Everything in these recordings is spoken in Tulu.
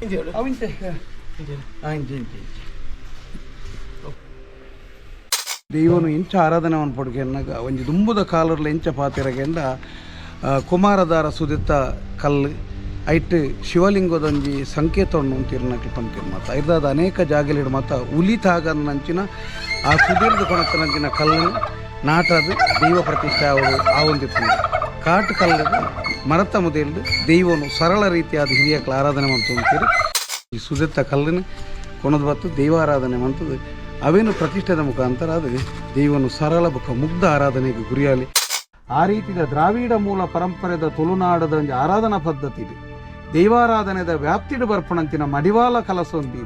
ಅವು ಇಂಚೆ. ಆ, ಇಂಚೆ ಇಂಚೆ ಇಂಚೆ. ದೈವನು ಇಂಚ ಆರಾಧನೆ ಮನ್ಪೊಡು ಎನ್ನಗ ಒಂಜಿ ದುಂಬುದ ಕಾಲರ್ಲ ಇಂಚ ಪಾತೆರಗೆಂಡ ಕುಮಾರಧಾರ ಸುದಿತ್ತ ಕಲ್ಲು ಐಟ್ ಶಿವಲಿಂಗದೊಂಜಿ ಸಂಕೇತ ಉಂಡು ಪಂತಿರ್ ಮಾತ. ಐರ್ದಾದ ಅನೇಕ ಜಾಗಲಿಡ್ ಮಾತ ಉಲಿ ತಾಗಂಚಿನ ಆ ಸುದೀರ್ಘ ಕೊಣತನಂಚಿನ ಕಲ್ಲನ್ನು ನಾಟದು ದೈವ ಪ್ರತಿಷ್ಠೆ ಆವೊಡು ಆವೊಂದಿಪ್ಪುಂಡು. ಕಾಟು ಕಲ್ಲು ಮರತ ಮುದೆಲ್ಡ್ ದೈವನು ಸರಳ ರೀತಿಯಾದ ಹಿರಿಯಕ್ಲ ಆರಾಧನೆ ಮಂತೊಂದಿತ್ತೆರ್. ಈ ಸುದೆತ್ತ ಕಲ್ಲನ್ನು ಕೊಣದ ಬತ್ತು ದೈವಾರಾಧನೆ ಮಂತದು ಅವೇನು ಪ್ರತಿಷ್ಠೆದ ಮುಖಾಂತರ ಅದು ದೈವನು ಸರಳ ಬೊಕ್ಕ ಮುಗ್ಧ ಆರಾಧನೆಗೆ ಗುರಿಯಾಲಿ. ಆ ರೀತಿಯ ದ್ರಾವಿಡ ಮೂಲ ಪರಂಪರೆದ ತುಳುನಾಡದ ಒಂಜಿ ಆರಾಧನಾ ಪದ್ಧತಿ ಇದೆ. ದೈವಾರಾಧನೆದ ವ್ಯಾಪ್ತಿಡು ಬರ್ಪಣಂತಿನ ಮಡಿವಾಳ ಕಲಸೊಂದಿ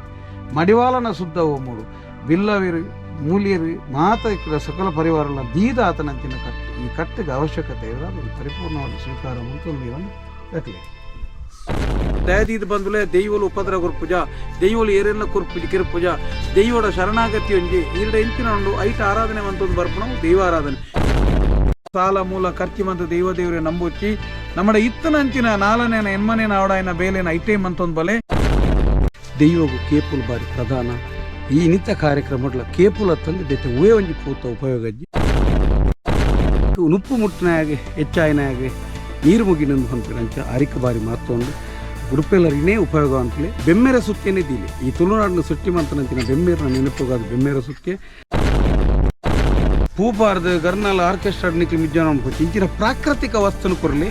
ಮಡಿವಾಳನ ಶುದ್ಧ ಓಮುಡು ಬಿಲ್ಲವಿರು ಮೂಲಿಯರು ಮಾತ ಇಕ್ಕದ ಸಕಲ ಪರಿವಾರಲ ದೀದ ಆತನಂತಿನ ಕಟ್ಟು. ಈ ಕಟ್ಟಿಗೆ ಅವಶ್ಯಕತೆ ಇಲ್ಲ, ಅದನ್ನು ಪರಿಪೂರ್ಣವಾಗಿ ಸ್ವೀಕಾರ ಮಂತೊಂದು ಒಂದು ದಾಖಲೆ. ದಯದೀದ ಬಂದುಲೆ ದೈವಲು ಉಪದ್ರ ಕೊರ್ಪುಜ, ದೈವಲು ಏರೆಲ್ಲ ಕೊರ್ಪುಜ ಕಿರ್ಪುಜ, ದೈವಡ ಶರಣಾಗತಿ ಒಂಜಿ ಈರ್ಡ ಇಂಚಿನ ಉಂಡು. ಐಟ ಆರಾಧನೆ ಮಂತೊಂದು ಬರ್ಪಣವು ದೈವಾರಾಧನೆ. ಸಾಲ ಮೂಲ ಖರ್ಚು ಮಂತ ದೈವ ದೇವರೇ ನಂಬುಚ್ಚಿ. ನಮ್ಮಡ ಇತ್ತನಂಚಿನ ನಾಲನೇನ ಎನ್ಮನೇನ ಅವಡಾಯನ ಬೇಲೆನ ಐಟೇ ಮಂತೊಂದು ಬಲೆ. ದೈವಗು ಕೇಪುಲ್ ಬಾರಿ ಪ್ರಧಾನ. ಈ ನಿತ್ಯ ಕಾರ್ಯಕ್ರಮಡ್ಲ ಕೇಪುಲ ತಂದು ಬೇತೆ ಹೂವೇ ಒಂಜಿ ಪೂತ ಉಪಯೋಗ. ನುಪ್ಪು ಮುಟ್ಟಿನಾಗೆ ಹೆಚ್ಚಾಯಿನಾಗೆ ನೀರು ಮುಗಿನಂದು ಪನ್ಪಿನ ಅಂಚ ಅರಿಕ ಬಾರಿ ಮಹತ್ವ ಉಂಡು. ಉಡುಪೆಲ್ಲರಿನೇ ಉಪಯೋಗ ಅಂತಲೇ ಬೆಮ್ಮೆರ ಸುತ್ತೇನೆ ದೀಲಿ. ಈ ತುಳುನಾಡಿನ ಸುಟ್ಟಿ ಮಂತನಂಚಿನ ಬೆಮ್ಮೇರನ ನೆನಪುಗಾದ ಬೆಮ್ಮೇರ ಸುಕ್ಕೆ ಪೂಪಾರ್ದು ಗರ್ನಾಲ ಆರ್ಕೆಸ್ಟ್ರಾ ನಿಕ್ಲು ಮಿಜ್ಜಾನ ಅನ್ಕೋಚಿ. ಇಂಚಿನ ಪ್ರಾಕೃತಿಕ ವಸ್ತುನು ಕೊರಲಿ,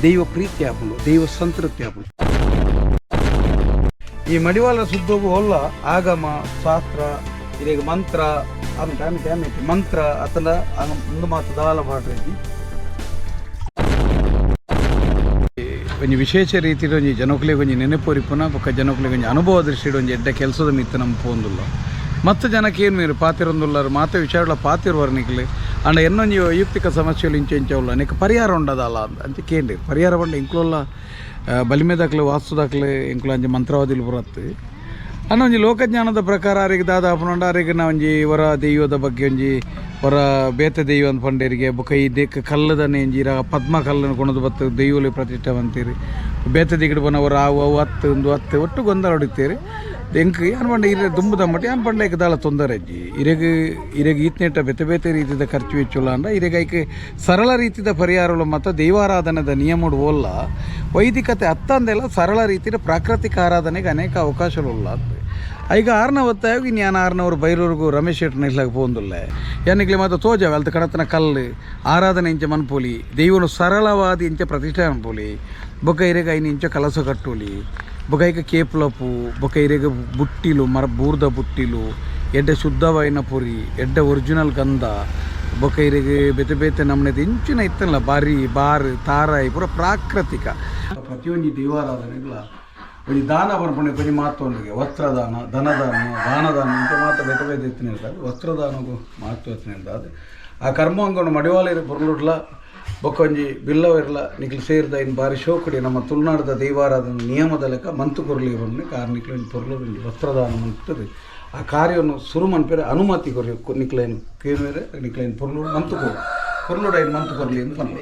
ದೈವ ಪ್ರೀತಿ ಆಪುಂಡು, ದೈವ ಸಂತೃಪ್ತಿ ಆಪುಂಡು. ಈ ಮಡಿವಾಳ ಸುದ್ದೋಗು ಒಲ್ಲ ಆಗಮ ಶಾಸ್ತ್ರ ಇದೀಗ ಮಂತ್ರ ಆಮೇಲೆ ಆಮೇಲೆ ಆಮೇಲೆ ಮಂತ್ರ ಅತನ ಒಂದು ಮಾತು ದಾಲ ಪಾಡ್ರೆಜ್ಜಿ. ಒಂಜಿ ವಿಶೇಷ ರೀತಿಡ್ ಒಂಜಿ ಜನೊಕ್ಲೆಗ್ ಒಂಜಿ ನೆನಪೊರಿಪುನ ಬೊಕ್ಕ ಜನೊಕ್ಲೆಗ್ ಒಂಜಿ ಅನುಭವ ದೃಷ್ಟಿಡ್ ಒಂಜಿ ಎಡ್ಡೆ ಕೆಲಸದ ಮಿತ್ತ್ ನಮ ಪೋಂದುಲ್ಲ. ಮಸ್ತ್ ಜನಕ್ಕೆ ಏನು ಮೇರು ಪಾತಿರೊಂದುಲ್ಲಾರು, ಮಾತ ವಿಚಾರಗಳ ಪಾತಿರುವರು ನಿಕ್ಲೆ. ಆಂಡ ಎನ್ನೊಂಜಿ ವೈಯಕ್ತಿಕ ಸಮಸ್ಯೆಲು ಇಂಚ ಇಂಚ ಉಲ್ಲ, ನೆಕ್ ಪರಿಹಾರ ಉಂಡದಲ್ಲ ಅಂತ ಅಂಚ ಕೇಂಡಿ. ಪರಿಹಾರ ಪಂಡ ಇಂಕ್ಲುಲ್ಲ ಬಲಿಮೆದಾಕ್ಲೆ ವಾಸ್ತುದಾಕ್ಲೆ ಇಂಕ್ಲು ಅಂಚ ಮಂತ್ರವಾದಿಲು ಬರತ್ತು. ಅನ್ನ ಒಂಜಿ ಲೋಕಜ್ಞಾನದ ಪ್ರಕಾರ ಆರಿಗೆ ದಾದ ಆಪುಂಡ, ಆರಿಗೆ ನಾ ಒಂಜಿ ವರ ದೈವದ ಬಗ್ಗೆ ಒಂಜಿ ಹೊರ ಬೇತೆ ದೈವ ಅಂದ್ ಪಂಡೇರಿಗೆ. ಬೊಕ ಈ ದೇಕ್ ಕಲ್ಲುದನೆ ಒಂಜಿ ಪದ್ಮ ಕಲ್ಲನ್ನು ಕೊಣದು ಬತ್ತು ದೈವಲು ಪ್ರತಿಷ್ಠೆ ಅಂತೀರಿ. ಬೇತೆ ದಿಗಡು ಪೋನ ಅವರ ಅವು ಅವು ಹತ್ತು ಒಂದು ಹತ್ತು ಒಟ್ಟು ಗೊಂದಲ ಹೊಡಿತೀರಿ. ಎಂಕ್ ಯಾನ್ ಪಂಡ ಇರೆ ದುಂಬುದ ಮಟ್ಟ ಯಾನ್ ಪಂಡ ಐಕ್ ದಾಲ ತೊಂದರೆ ಅಜ್ಜಿ. ಇರೆಗ್ ಇರೆಗ್ ಈತ್ನೇಟ ಬೇತೆ ಬೇತೆ ರೀತಿದ ಖರ್ಚು ವೆಚ್ಚುಲ್ಲ ಅಂಡ ಇರೆಗ್ ಐಕ್ ಸರಳ ರೀತಿದ ಪರಿಹಾರಗಳು ಮತ್ತು ದೈವಾರಾಧನೆದ ನಿಯಮಡು ಓಲ್ಲ ವೈದಿಕತೆ ಅತ್ತಂದೆಲ್ಲ ಸರಳ ರೀತಿಯ ಪ್ರಾಕೃತಿಕ ಆರಾಧನೆಗೆ ಅನೇಕ ಅವಕಾಶಗಳು ಅಂತ. ಈಗ ಆರ್ನ ಒತ್ತಾಯ ಇನ್ನು ಆರ್ನವರು ಬೈರೂರಿಗೂ ರಮೇಶ್ ಶೆಟ್ಟರ್ನ ಇಲ್ಲಾಗ ಪೋಂದುಲ್ಲೆ. ಯಾನಿಗ್ಲೆ ಮಾತ ತೋಜಾವೆ ಅಲ್ತ ಕಡತನ ಕಲ್ಲು ಆರಾಧನೆ ಇಂಚ ಮನ್ಪೊಲಿ, ದೈವನು ಸರಳವಾದ ಇಂಚ ಪ್ರತಿಷ್ಠೆ ಮನ್ಪೊಲಿ. ಬೊಕ ಇರೆಗ್ ಐನ್ ಇಂಚ ಕಲಸ ಕಟ್ಟೋಲಿ. ಬೊಕ ಐಕ ಕೇಪ್ಲಪು, ಬೊಕ ಇರೆಗ್ ಬುಟ್ಟಿಲು, ಮರ ಬೂರ್ದ ಬುಟ್ಟಿಲು, ಎಡ್ಡೆ ಶುದ್ಧವಾಯಿನ ಪುರಿ, ಎಡ್ಡೆ ಒರಿಜಿನಲ್ ಗಂಧ. ಬೊಕ ಇರೆಗ್ ಬೇತೆ ಬೇತೆ ನಮ್ಮನೆದ ಇಂಚಿನ ಇತ್ತಲ್ಲ ಬಾರಿ ಬಾರ್ ತಾರಾಯಿ ಪೂರ ಪ್ರಾಕೃತಿಕ. ಪ್ರತಿಯೊಂಜಿ ದೈವಾರಾಧನೆಗಳ ಒಂಜಿ ದಾನ ಬರ್ಪಣೆ ಒಂಜಿ ಮಹತ್ವ ಉಂಡುಗೆ. ವಸ್ತ್ರದಾನ, ಧನದಾನ, ದಾನದಾನ ಇಂಚ ಮಾತ ಬೇತೆ ಬೇತೆ ಇತ್ತಿನ ಹೇಳ್ತಾರೆ. ವಸ್ತ್ರದಾನಗೂ ಮಹತ್ವ ಇತ್ತಿನ ಹೇಳ್ತಾರೆ. ಆ ಕರ್ಮಾಂಗಣ ಮಡಿವಾಳ ಪೊರ್ಲುಡ್ಲ ಬೊಕ್ಕ ಒಂಜಿ ಬಿಲ್ಲವರ್ಲ ನಿಕ್ಲು ಸೇರ್ದ ಇನ್ ಬಾರಿ ಶೋಕುಡಿ ನಮ್ಮ ತುಳುನಾಡದ ದೈವಾರಾಧನೆ ನಿಯಮದ ಲೆಕ್ಕ ಮಂತು ಕೊರ್ಲಿ ಬನ್ನಿ ಕಾರ್ ನಿಕ್ಲು ಒಂಜಿ ಪೊರ್ಲು ಒಂಜಿ ವಸ್ತ್ರದಾನ ಮಂತದೆ. ಆ ಕಾರ್ಯವನ್ನು ಸುರು ಮನ್ಪೆರೆ ಅನುಮತಿ ಕೊರಿ ನಿಕ್ಲೇನ್ ಕೇನುವೆರೆ. ನಿಕ್ಲೇನ್ ಪೊರ್ಲು ಮಂತು ಕೊರು, ಪೊರ್ಲುಡ ಐನ್ ಮಂತು ಕೊರ್ಲಿ ಅಂತ ಪನ್ಪೆ.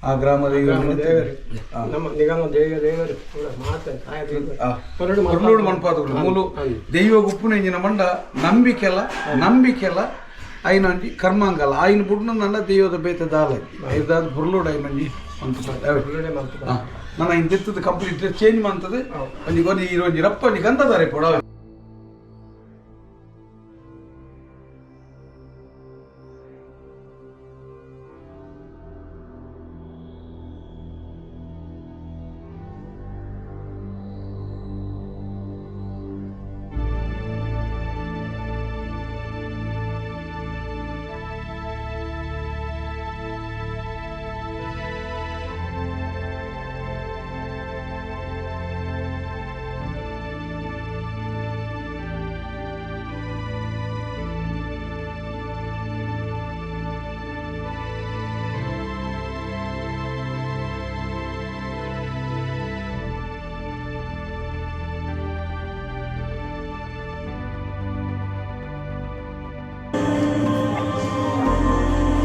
ಆ ಗ್ರಾಮದ ನಮ್ಮ ನಿಗಮ ದೇವ ದೇವರು ಪೂರ ಮಾತ ಕಾಯ ದೇವರು. ಪೊರ್ಲುಡು ಮನ್ಪಾತುಗಳು ಮೂಲು ದೈವ ಗುಪ್ಪುನ ಇಂಜಿನ ಮಂಡ ನಂಬಿಕೆಲ ನಂಬಿಕೆಲ ಐನ ಒಂಜಿ ಕರ್ಮಾಂಗಲ ಆಯ್ನ ಬುಡ್ನ ನನ್ನ ದೈವದ ಬೇತೆ ದಾಲ ಐದಾದ ಪೊರ್ಲುಡು ಐನ ಒಂಜಿ ಮಂತು. ಮಂತು. ನನ್ನ ಇಂತಿತ್ತದ ಕಂಪ್ಲೀಟ್ ಚೇಂಜ್ ಮಂತದೆ. ಒಂಜಿ ಒಂಜಿ ಒಂಜಿ ರಪ್ಪ ಒಂಜಿ ಗಂಧದಾರೆ ಪೊಡ.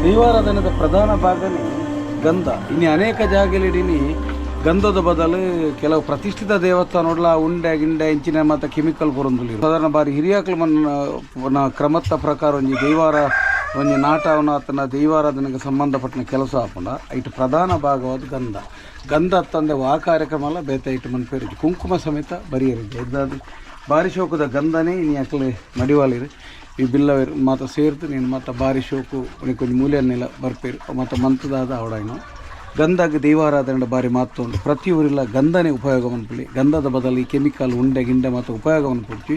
ದೈವಾರಾಧನೆದ ಪ್ರಧಾನ ಭಾಗನೇ ಗಂಧ. ಇನ್ನು ಅನೇಕ ಜಾಗಲಿಡಿನಿ ಗಂಧದ ಬದಲು ಕೆಲವು ಪ್ರತಿಷ್ಠಿತ ದೇವಸ್ಥಾನಡ್ಲ ಉಂಡೆ ಗಿಂಡೆ ಇಂಚಿನ ಮಾತ ಕೆಮಿಕಲ್ ಕೊರೊಂದುಲ್ಲೆರ್. ಸಾಧಾರಣ ಬಾರಿ ಹಿರಿಯಾಕ್ಲು ಮನ್ನ ಕ್ರಮತ್ತ ಪ್ರಕಾರ ಒಂಜಿ ದೈವಾರ ಒಂಜಿ ನಾಟವನ ಆತನ ದೈವಾರಾಧನೆಗೆ ಸಂಬಂಧಪಟ್ಟಿನ ಕೆಲಸ ಆಪುಂಡ. ಐಟ್ ಪ್ರಧಾನ ಭಾಗವಾದ ಗಂಧ. ಗಂಧ ಅತ್ತಂದೆ ಆ ಕಾರ್ಯಕ್ರಮ ಎಲ್ಲ ಬೇತೆ ಐಟ್ ಮನ್ಪೆರ್. ಕುಂಕುಮ ಸಮೇತ ಬರಿಯರು ಇದ್ದಾದ ಬಾರಿ ಶೋಕುದ ಗಂಧನೇ ಇನಿ ಅಕ್ಲೆ ಮಡಿವಾಳಿರು ಈ ಬಿಲ್ಲವೆರ್ ಮಾತ ಸೇರ್ದು ನೀನು ಮಾತ ಬಾರಿ ಶೋಕು ಒಂಜಿ ಮೂಲೆಯನ್ನೆಲ್ಲ ಬರ್ಪೇರು ಮಾತ ಮಂತದಾದ ಅವಡಾಯಿನ. ಗಂಧಗ್ ದೈವಾರಾಧನೆ ಬಾರಿ ಮಹತ್ವ ಉಂಡು. ಪ್ರತಿ ಊರಿಲ್ಲ ಗಂಧನೇ ಉಪಯೋಗ ಮನ್ಪುಲಿ. ಗಂಧದ ಬದಲು ಈ ಕೆಮಿಕಲ್ ಉಂಡೆ ಗಿಂಡೆ ಮಾತ ಉಪಯೋಗ ಮನ್ಪೊಡ್ಚಿ.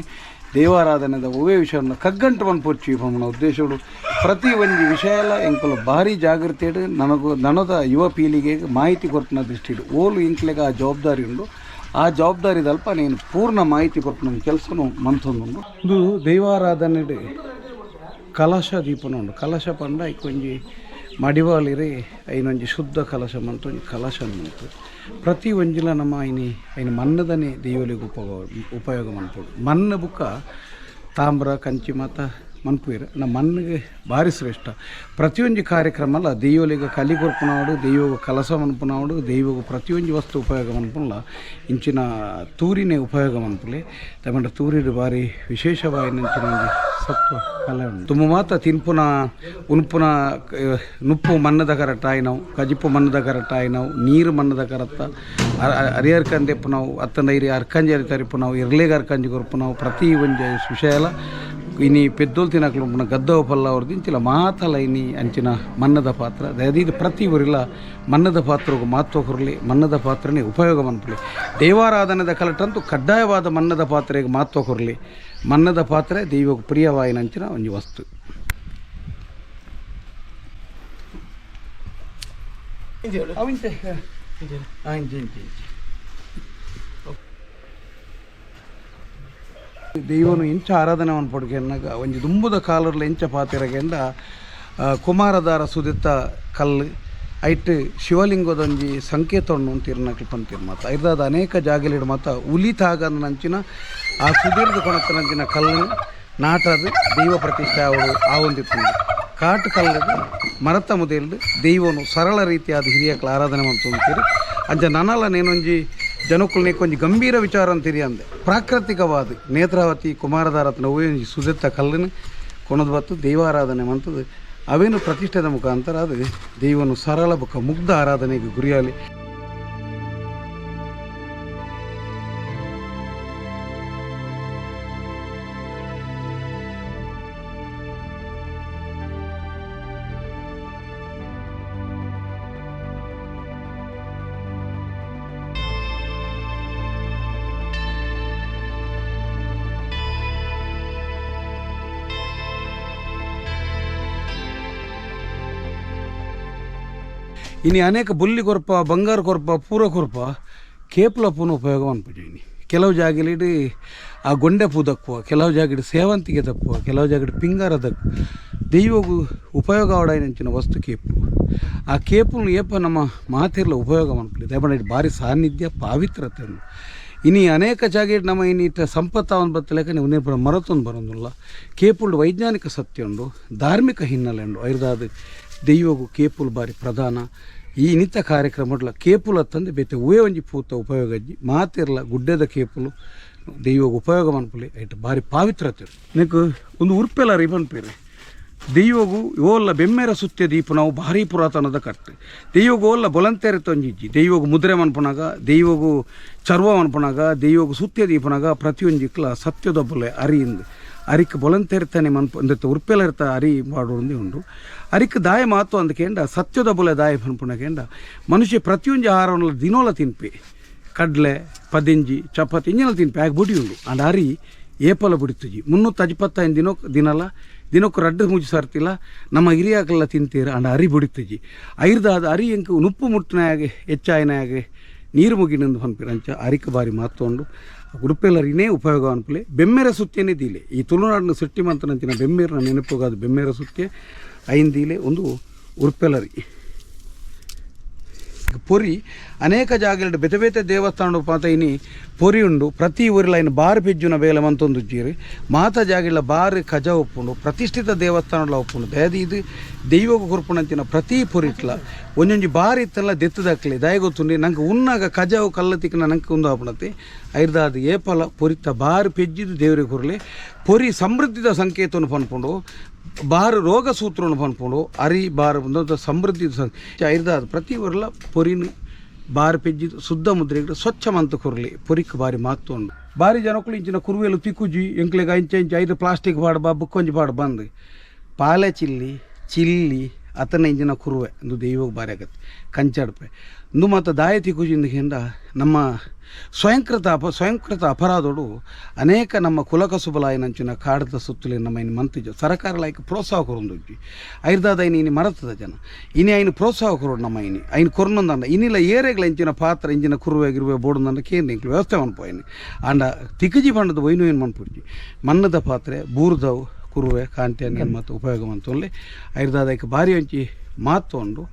ದೈವಾರಾಧನೆದ ಒವ್ವೇ ವಿಷಯವನ್ನು ಕಗ್ಗಂಟು ಮನ್ಪೊಡ್ಚಿ ಪನ್ಪುನ ಉದ್ದೇಶಡು ಪ್ರತಿ ಒಂಜಿ ವಿಷಯ ಎಲ್ಲ ಎಂಕುಲು ಭಾರಿ ಜಾಗೃತಿಡ್ ನನಗು ನನದ ಯುವ ಪೀಳಿಗೆಗೆ ಮಾಹಿತಿ ಕೊರ್ಪಿನ ದೃಷ್ಟಿಡ್ ಓಲು ಎಂಕ್ಲೆಗ್ ಆ ಜವಾಬ್ದಾರಿ ಉಂಡು. ಆ ಜವಾಬ್ದಾರಿದಲ್ಪ ನೀನು ಪೂರ್ಣ ಮಾಹಿತಿ ಕೊರ್ಪಿನ ಕೆಲಸನು ಮಂತೊಂದುಂಡು. ಉಂದು ದೈವಾರಾಧನೆಡ್ ಕಲಶ ದೀಪನ ಉಂಡು. ಕಲಶ ಪಂಡ ಐಕ್ ಒಂಜಿ ಮಡಿವಾಳಿರಿ ಐನೊಂಜಿ ಶುದ್ಧ ಕಲಶ ಮಂತು ಒಂಜಿ ಕಲಶ ಮಂತು ಪ್ರತಿ ಒಂಜಿಲ ನಮ್ಮ ಐನಿ ಐನ ಮಣ್ಣದನೆ ದೈವಲಿಗೆ ಉಪಯೋಗ ಮನ್ಪೊಡು. ಮಣ್ಣು ಬುಕ್ಕ ತಾಮ್ರ ಕಂಚಿ ಮಾತ ಮನ್ಪುವೆರ್. ನಮ್ಮ ಮಣ್ಣಿಗೆ ಭಾರಿ ಶ್ರೇಷ್ಠ. ಪ್ರತಿಯೊಂಜಿ ಕಾರ್ಯಕ್ರಮಲ ದೈವಲಿಗೆ ಕಲಿ ಕೊರ್ಪುನವಡು, ದೈವಗ ಕಲಸ ಮನ್ಪುನವಡು, ದೈವಗ ಪ್ರತಿಯೊಂಜಿ ವಸ್ತು ಉಪಯೋಗ ಮನ್ಪುನಲ ಇಂಚಿನ ತೂರಿನೇ ಉಪಯೋಗ ಮನ್ಪುಲೆ. ತಮಂಡ ತೂರಿಡ್ ಭಾರಿ ವಿಶೇಷವಾಯಿನಂಚಿನ ಒಂಜಿ ಸತ್ವ ಕಲೆ ಉಂಡು. ತುಮು ಮಾತ ತಿನ್ಪುನ ಉನ್ಪುನ ನುಪ್ಪು ಮಣ್ಣದ ಕರಟ ಆಯಿನವು, ಕಜಿಪು ಮಣ್ಣದ ಕರಟ ಆಯಿನವು, ನೀರು ಮಣ್ಣದ ಕರತ್ತ ಅರಿಯರ್ಕಂದೆಪ್ಪುನವು ಅತ್ತಂಡ ಇರಿ ಅರ್ಕಂಜಿ ತರಿಪುನವು, ಇರ್ಲೆಗ್ ಅರ್ಕಂಜಿ ಕೊರ್ಪುನವು ಪ್ರತಿ ಒಂಜಿ ವಿಷಯಲ ಇನಿ ಪೆದ್ದೋಲ್ ತಿನಕ್ಲು ಉಪ್ಪುನ ಗದ್ದವ ಪಲ್ಲ ಅವ್ರದ್ದು ಇಂಚಿನ ಮಾತಲ ಇನಿ ಅಂಚಿನ ಮನ್ನದ ಪಾತ್ರ. ದಯದೀದ್ ಪ್ರತಿ ಊರಿಲ ಮನ್ನದ ಪಾತ್ರಗೂ ಮಹತ್ವ ಕೊರಲಿ, ಮನ್ನದ ಪಾತ್ರನೇ ಉಪಯೋಗ ಮನ್ಪುಲಿ. ದೇವಾರಾಧನೆದ ಕಲಟಂತೂ ಕಡ್ಡಾಯವಾದ ಮನ್ನದ ಪಾತ್ರೆಗೆ ಮಹತ್ವ ಕೊರಲಿ. ಮನ್ನದ ಪಾತ್ರೆ ದೈವಕ್ಕೆ ಪ್ರಿಯವಾಯಿನ ಅಂಚಿನ ಒಂಜಿ ವಸ್ತು. ಅವು ಇಂಚೆ. ಇಂಚೆ ಇಂಚೆ ಇಂಚೆ. ದೈವನು ಇಂಚ ಆರಾಧನೆ ಮನ್ಪೊಡು ಎನ್ನಗ ಒಂಜಿ ದುಂಬುದ ಕಾಲರ್ಲ ಇಂಚ ಪಾತೆರಗೆಂಡ ಕುಮಾರಧಾರ ಸುದಿತ್ತ ಕಲ್ಲು ಐಟ್ ಶಿವಲಿಂಗದೊಂಜಿ ಸಂಕೇತ ಉಂಡು ಅಂತಿರ್ನಕ್ಲು ಪಂತಿರ್ ಮಾತ. ಐರ್ದಾದ ಅನೇಕ ಜಾಗಲಿಡ್ ಮಾತ ಉಲಿ ತಾಗಂದಂಚಿನ ಆ ಸುದೀರ್ಘ ಕೊಣತ್ತನಂಚಿನ ಕಲ್ಲನ್ನು ನಾಟದು ದೈವ ಪ್ರತಿಷ್ಠೆ ಆವಡು ಆವೊಂದಿತ್ತುಂಡು. ಕಾಟು ಕಲ್ಲದು ಮರತ ಮುದೆಲ್ದು ದೈವನು ಸರಳ ರೀತಿಯಾದ ಹಿರಿಯಕ್ಲ ಆರಾಧನೆ ಮಂತೊಂದಿತ್ತೆರ್. ಅಂಚ ನನಲ ನೇನೊಂಜಿ ಜನಕುಲ್ನ ಒಂಜಿ ಗಂಭೀರ ವಿಚಾರ ಅಂತಿರಿ ಅಂದೆ. ಪ್ರಾಕೃತಿಕವಾದ ನೇತ್ರಾವತಿ ಕುಮಾರಧಾರತ್ನ ಒಂಜಿ ಸುದೆತ್ತ ಕಲ್ಲನ್ನು ಕೊಣದು ಬತ್ತು ದೈವಾರಾಧನೆ ಮಂತದು ಅವೇನು ಪ್ರತಿಷ್ಠೆದ ಮುಖಾಂತರ ಅದು ದೈವನು ಸರಳ ಬೊಕ್ಕ ಮುಗ್ಧ ಆರಾಧನೆಗೆ ಗುರಿಯಾಲಿ. ಇನಿ ಅನೇಕ ಬುಲ್ಲಿ ಕೊರ್ಪ ಬಂಗಾರ ಕೊರ್ಪ ಪೂರ ಕೊರ್ಪ ಕೇಪುಲ ಪೂನ ಉಪಯೋಗ ಮನ್ಪುಜಿ. ಇನಿ ಕೆಲವು ಜಾಗಲಿಡ್ ಆ ಗೊಂಡೆ ಪೂ ದಕ್ಕುವ, ಕೆಲವು ಜಾಗಡ್ ಸೇವಂತಿಗೆ ದಕ್ಕುವ, ಕೆಲವು ಜಾಗಡ್ ಪಿಂಗಾರ ದಕ್ಕು. ದೈವಗು ಉಪಯೋಗ ಆವಡಾಯಿನಂಚಿನ ವಸ್ತು ಕೇಪು. ಆ ಕೇಪುನು ಏಪ ನಮ್ಮ ಮಾತೆರ್ಲ ಉಪಯೋಗ ಮನ್ಪುಲಿ. ದಯಮಾಡಿ ಭಾರಿ ಸಾನ್ನಿಧ್ಯ ಪಾವಿತ್ರತೆ ಉಂಡು. ಇನಿ ಅನೇಕ ಜಾಗೆಡ್ ನಮ್ಮ ಇನಿ ಇತ್ತ ಸಂಪತ್ತು ಬತ್ತಲೆಕ್ಕ ಉಂದೇ ಪೂರ ಮರತೊಂದು ಬರೋದಿಲ್ಲ. ಕೇಪುಲ್ಡ್ ವೈಜ್ಞಾನಿಕ ಸತ್ಯ ಉಂಡು, ಧಾರ್ಮಿಕ ಹಿನ್ನೆಲೆ ಉಂಡು. ಐರ್ದಾದ ದೈವಗು ಕೇಪುಲ್ ಬಾರಿ ಪ್ರಧಾನ. ಈ ಇನ್ನಿತ ಕಾರ್ಯಕ್ರಮಡ್ಲ ಕೇಪುಲ ತಂದೆ ಬೇತೆ ಹೂವೇ ಒಂಜಿ ಪೂತ ಉಪಯೋಗ ಅಜ್ಜಿ. ಮಾತೆರ್ಲ ಗುಡ್ಡೆದ ಕೇಪುಲು ದೈವಗ ಉಪಯೋಗ ಮನ್ಪುಲಿ. ಐಟ್ ಬಾರಿ ಪಾವಿತ್ರತೆ. ನೆಕ್ ಒಂದು ಉರ್ಪೆಲ ರೀ ಪನ್ಪೆರ್. ದೈವಗು ಓಲ್ಲ ಬೆಮ್ಮೆರ ಸುತ್ತೆ ದೀಪ ನಾವು ಭಾರಿ ಪುರಾತನದ ಕಟ್ಟು. ದೈವಗು ಓಲ್ಲ ಬೊಲಂತೇರೆ ತೊಂಜಿಜ್ಜಿ. ದೈವಗು ಮುದ್ರೆ ಮನ್ಪುನಾಗ, ದೈವಗು ಚರ್ವ ಮನ್ಪುನಾಗ, ದೈವಗು ಸುತ್ತೆ ದೀಪನಾಗ ಪ್ರತಿಯೊಂಜಿಕ್ಲ ಸತ್ಯದ ಬೊಲೆ ಅರಿಯಿಂದ ಅರಿಕ್ ಬೊಲಂತೇರ್ತಾನೆ ಮನ್ಪು ಅಂದತ್ತೆ ಉರ್ಪೆಲ ಇರ್ತ ಅರಿ ಮಾಡೋಂದೇ ಉಂಡು. ಅರಿಕ್ ದಾಯ ಮಾತು ಅಂದಕೇಂಡ ಸತ್ಯದ ಬೊಲೆ ದಾಯ ಪನ್ಪುನಕೇಂಡ ಮನುಷ್ಯ ಪ್ರತಿಯೊಂಜಿ ಆಹಾರವನ್ನೆಲ್ಲ ದಿನೋಲ ತಿನ್ಪೆ. ಕಡಲೆ ಪದಿಂಜಿ ಚಪಾತಿ ಇಂಜಿನ ತಿನ್ಪೆ ಆಗ ಬುಡಿ ಉಂಡು. ಅಂಡ ಅರಿ ಏಪಲ ಬುಡಿತುಜಿ. 355 ದಿನಕ್ಕೆ ದಿನಲ ದಿನಕ್ಕೆ ರಡ್ಡು ಮೂಜಿ ಸರ್ತಿಲ್ಲ ನಮ್ಮ ಹಿರಿಯಾಕಲ್ಲ ತಿಂತೀರ. ಅಂಡ ಅರಿ ಬುಡಿತುಜಿ. ಐರ್ದಾದ ಅರಿ ಎಂಕ್ ನುಪ್ಪು ಮುಟ್ಟನಾಗೆ ಹೆಚ್ಚಾಯಿನಾಗೆ ನೀರು ಮುಗಿನಂದು ಪನ್ಪಿರ. ಅಂಚ ಅರಿಕ್ ಬಾರಿ ಮಹತ್ವ ಉಂಡು. ಉಡುಪೆಲ್ಲರಿನೇ ಉಪಯೋಗ ಅನ್ಪುಲೆ. ಬೆಮ್ಮೆರ ಸುತ್ತೇನೆ ದೀಲೆ. ಈ ತುಳುನಾಡಿನ ಸೃಷ್ಟಿ ಮಂತನಂಚಿನ ಬೆಮ್ಮೆರನ ನೆನಪುಗಾದ ಬೆಮ್ಮೆರ ಸುತ್ತೆ ಐನ್ ದೀಲೆ ಒಂದು ಉರ್ಪೆಲರಿ. ಪೊರಿ ಅನೇಕ ಜಾಗಲೆಡ್ ಬೇತೆ ಬೇತೆ ದೇವಸ್ಥಾನ ಪಾತ ಇನಿ ಪೊರಿ ಉಂಡು. ಪ್ರತಿ ಊರಿಲ ಐನ್ ಬಾರ್ ಪೆಜ್ಜುನ ಬೇಲೆ ಮಂತೊಂದುಜ್ಜೀರ್. ಮಾತ ಜಾಗೆಲ ಬಾರ್ ಕಜ ಉಪ್ಪುಂಡು, ಪ್ರತಿಷ್ಠಿತ ದೇವಸ್ಥಾನಲ ಉಪ್ಪುಂಡು. ದಯದೀದ್ ದೈವಗ್ ಕೊರ್ಪುನಂಚಿನ ಪ್ರತಿ ಪೊರಿಟ್ಲ ಒಂಜೊಂಜಿ ಬಾರ್ ಇತ್ತಲ್ಲ ದೆತ್ತದಕ್ಲೆ ದಾಯೆ ಗೊತ್ತುಂಡು, ನಂಕ್ ಉನ್ನಾಗ ಕಜವು ಕಲ್ಲ ತಿಕ್ಕನ ನಂಕ್ ಉಂದು ಆಪುನತೆ. ಐರ್ದಾದ್ ಏಪಲ ಪೊರಿತ ಬಾರ್ ಪೆಜ್ಜಿದ್ ದೇವರಿಗೆ ಕೊರ್ಲೆ. ಪೊರಿ ಸಮೃದ್ಧಿದ ಸಂಕೇತವನ್ನು ಪನ್ಪುಂಡು, ಬಾರು ರೋಗ ಸೂತ್ರವನ್ನು ಪನ್ಪುಂಡು, ಅರಿ ಬಾರು ಉಂದೊಂದು ಸಮೃದ್ಧಿ. ಐರ್ದಾದ್ ಪ್ರತಿ ಊರ್ಲ ಪೊರಿನ್ ಬಾರ್ ಪೆಜ್ಜಿದ್ ಶುದ್ಧ ಮುದ್ರೆಗ್ ಸ್ವಚ್ಛ ಮಂತ್ ಕೊರ್ಲಿ. ಪೊರಿಕ್ ಬಾರಿ ಮಹತ್ವ ಉಂಡು. ಬಾರಿ ಜನಕ್ಕಳು ಇಂಚಿನ ಕುರುವೆಲು ತಿಕ್ಕುಜಿ ಎಂಕ್ಲೆಗ್ ಅಂಚೆ ಇಂಚ ಐದು ಪ್ಲಾಸ್ಟಿಕ್ ಪಾಡ್ ಬಾ ಬುಕ್ಕೊಂಜಿ ಪಾಡ್ ಬಂದ್ ಪಾಲೆ ಚಿಲ್ಲಿ ಚಿಲ್ಲಿ ಅತನ ಇಂಚಿನ ಕುರುವೆ ಇಂದು ದೈವಗ್ ಬಾರಿ ಆಗತ್ತೆ ಕಂಚಾಡ್ಪೆ. ಇಂದು ಮಾತ ದಾಯ ತಿಕ್ಕುಜಿ ಇಂದ ನಮ್ಮ ಸ್ವಯಂಕೃತ ಅಪರಾಧೋಡು ಅನೇಕ ನಮ್ಮ ಕುಲಕಸುಬಲಾಯಿನಂಚಿನ ಕಾಡದ ಸುತ್ತಲಿನ ನಮ್ಮ ಇನ್ನು ಮಂತಿಜ ಸರಕಾರ ಲಾಯ್ಕ್ ಪ್ರೋತ್ಸಾಹ ಕೊರೊಂದುಜ್ಜಿ. ಐರ್ದಾದ ಐನ್ ಇನಿ ಮರತದ ಜನ ಇನಿ ಐನ್ ಪ್ರೋತ್ಸಾಹ ಕೊರೋಡು. ನಮ್ಮ ಇನಿ ಐನ್ ಕೊರ್ನೊಂದಂಡ ಇನಿಲ ಏರೆಗ್ಲ ಇಂಚಿನ ಪಾತ್ರ ಇಂಚಿನ ಕುರುವೆ ಗಿರುವೆ ಬೋಡುಂದಂಡ ಕೇಂದ್ರ ಇಂಕ್ಲು ವ್ಯವಸ್ಥೆ ಮನ್ಪು ಐನ್. ಆಂಡ ತಿಕ್ಕಜಿ ಪಂಡದ ಒಯ್ನು ಏನು ಮನ್ಪುಜಿ. ಮಣ್ಣದ ಪಾತ್ರೆ ಬೂರ್ದವು ಕುರುವೆ ಕಾಂಟೆನ್ ಮತ್ತು ಉಪಯೋಗ ಮಂತೊನ್ಲೆ. ಐರ್ದಾದ ಐಕ್ ಭಾರಿ ಒಂಜಿ ಮಹತ್ವ ಉಂಡು.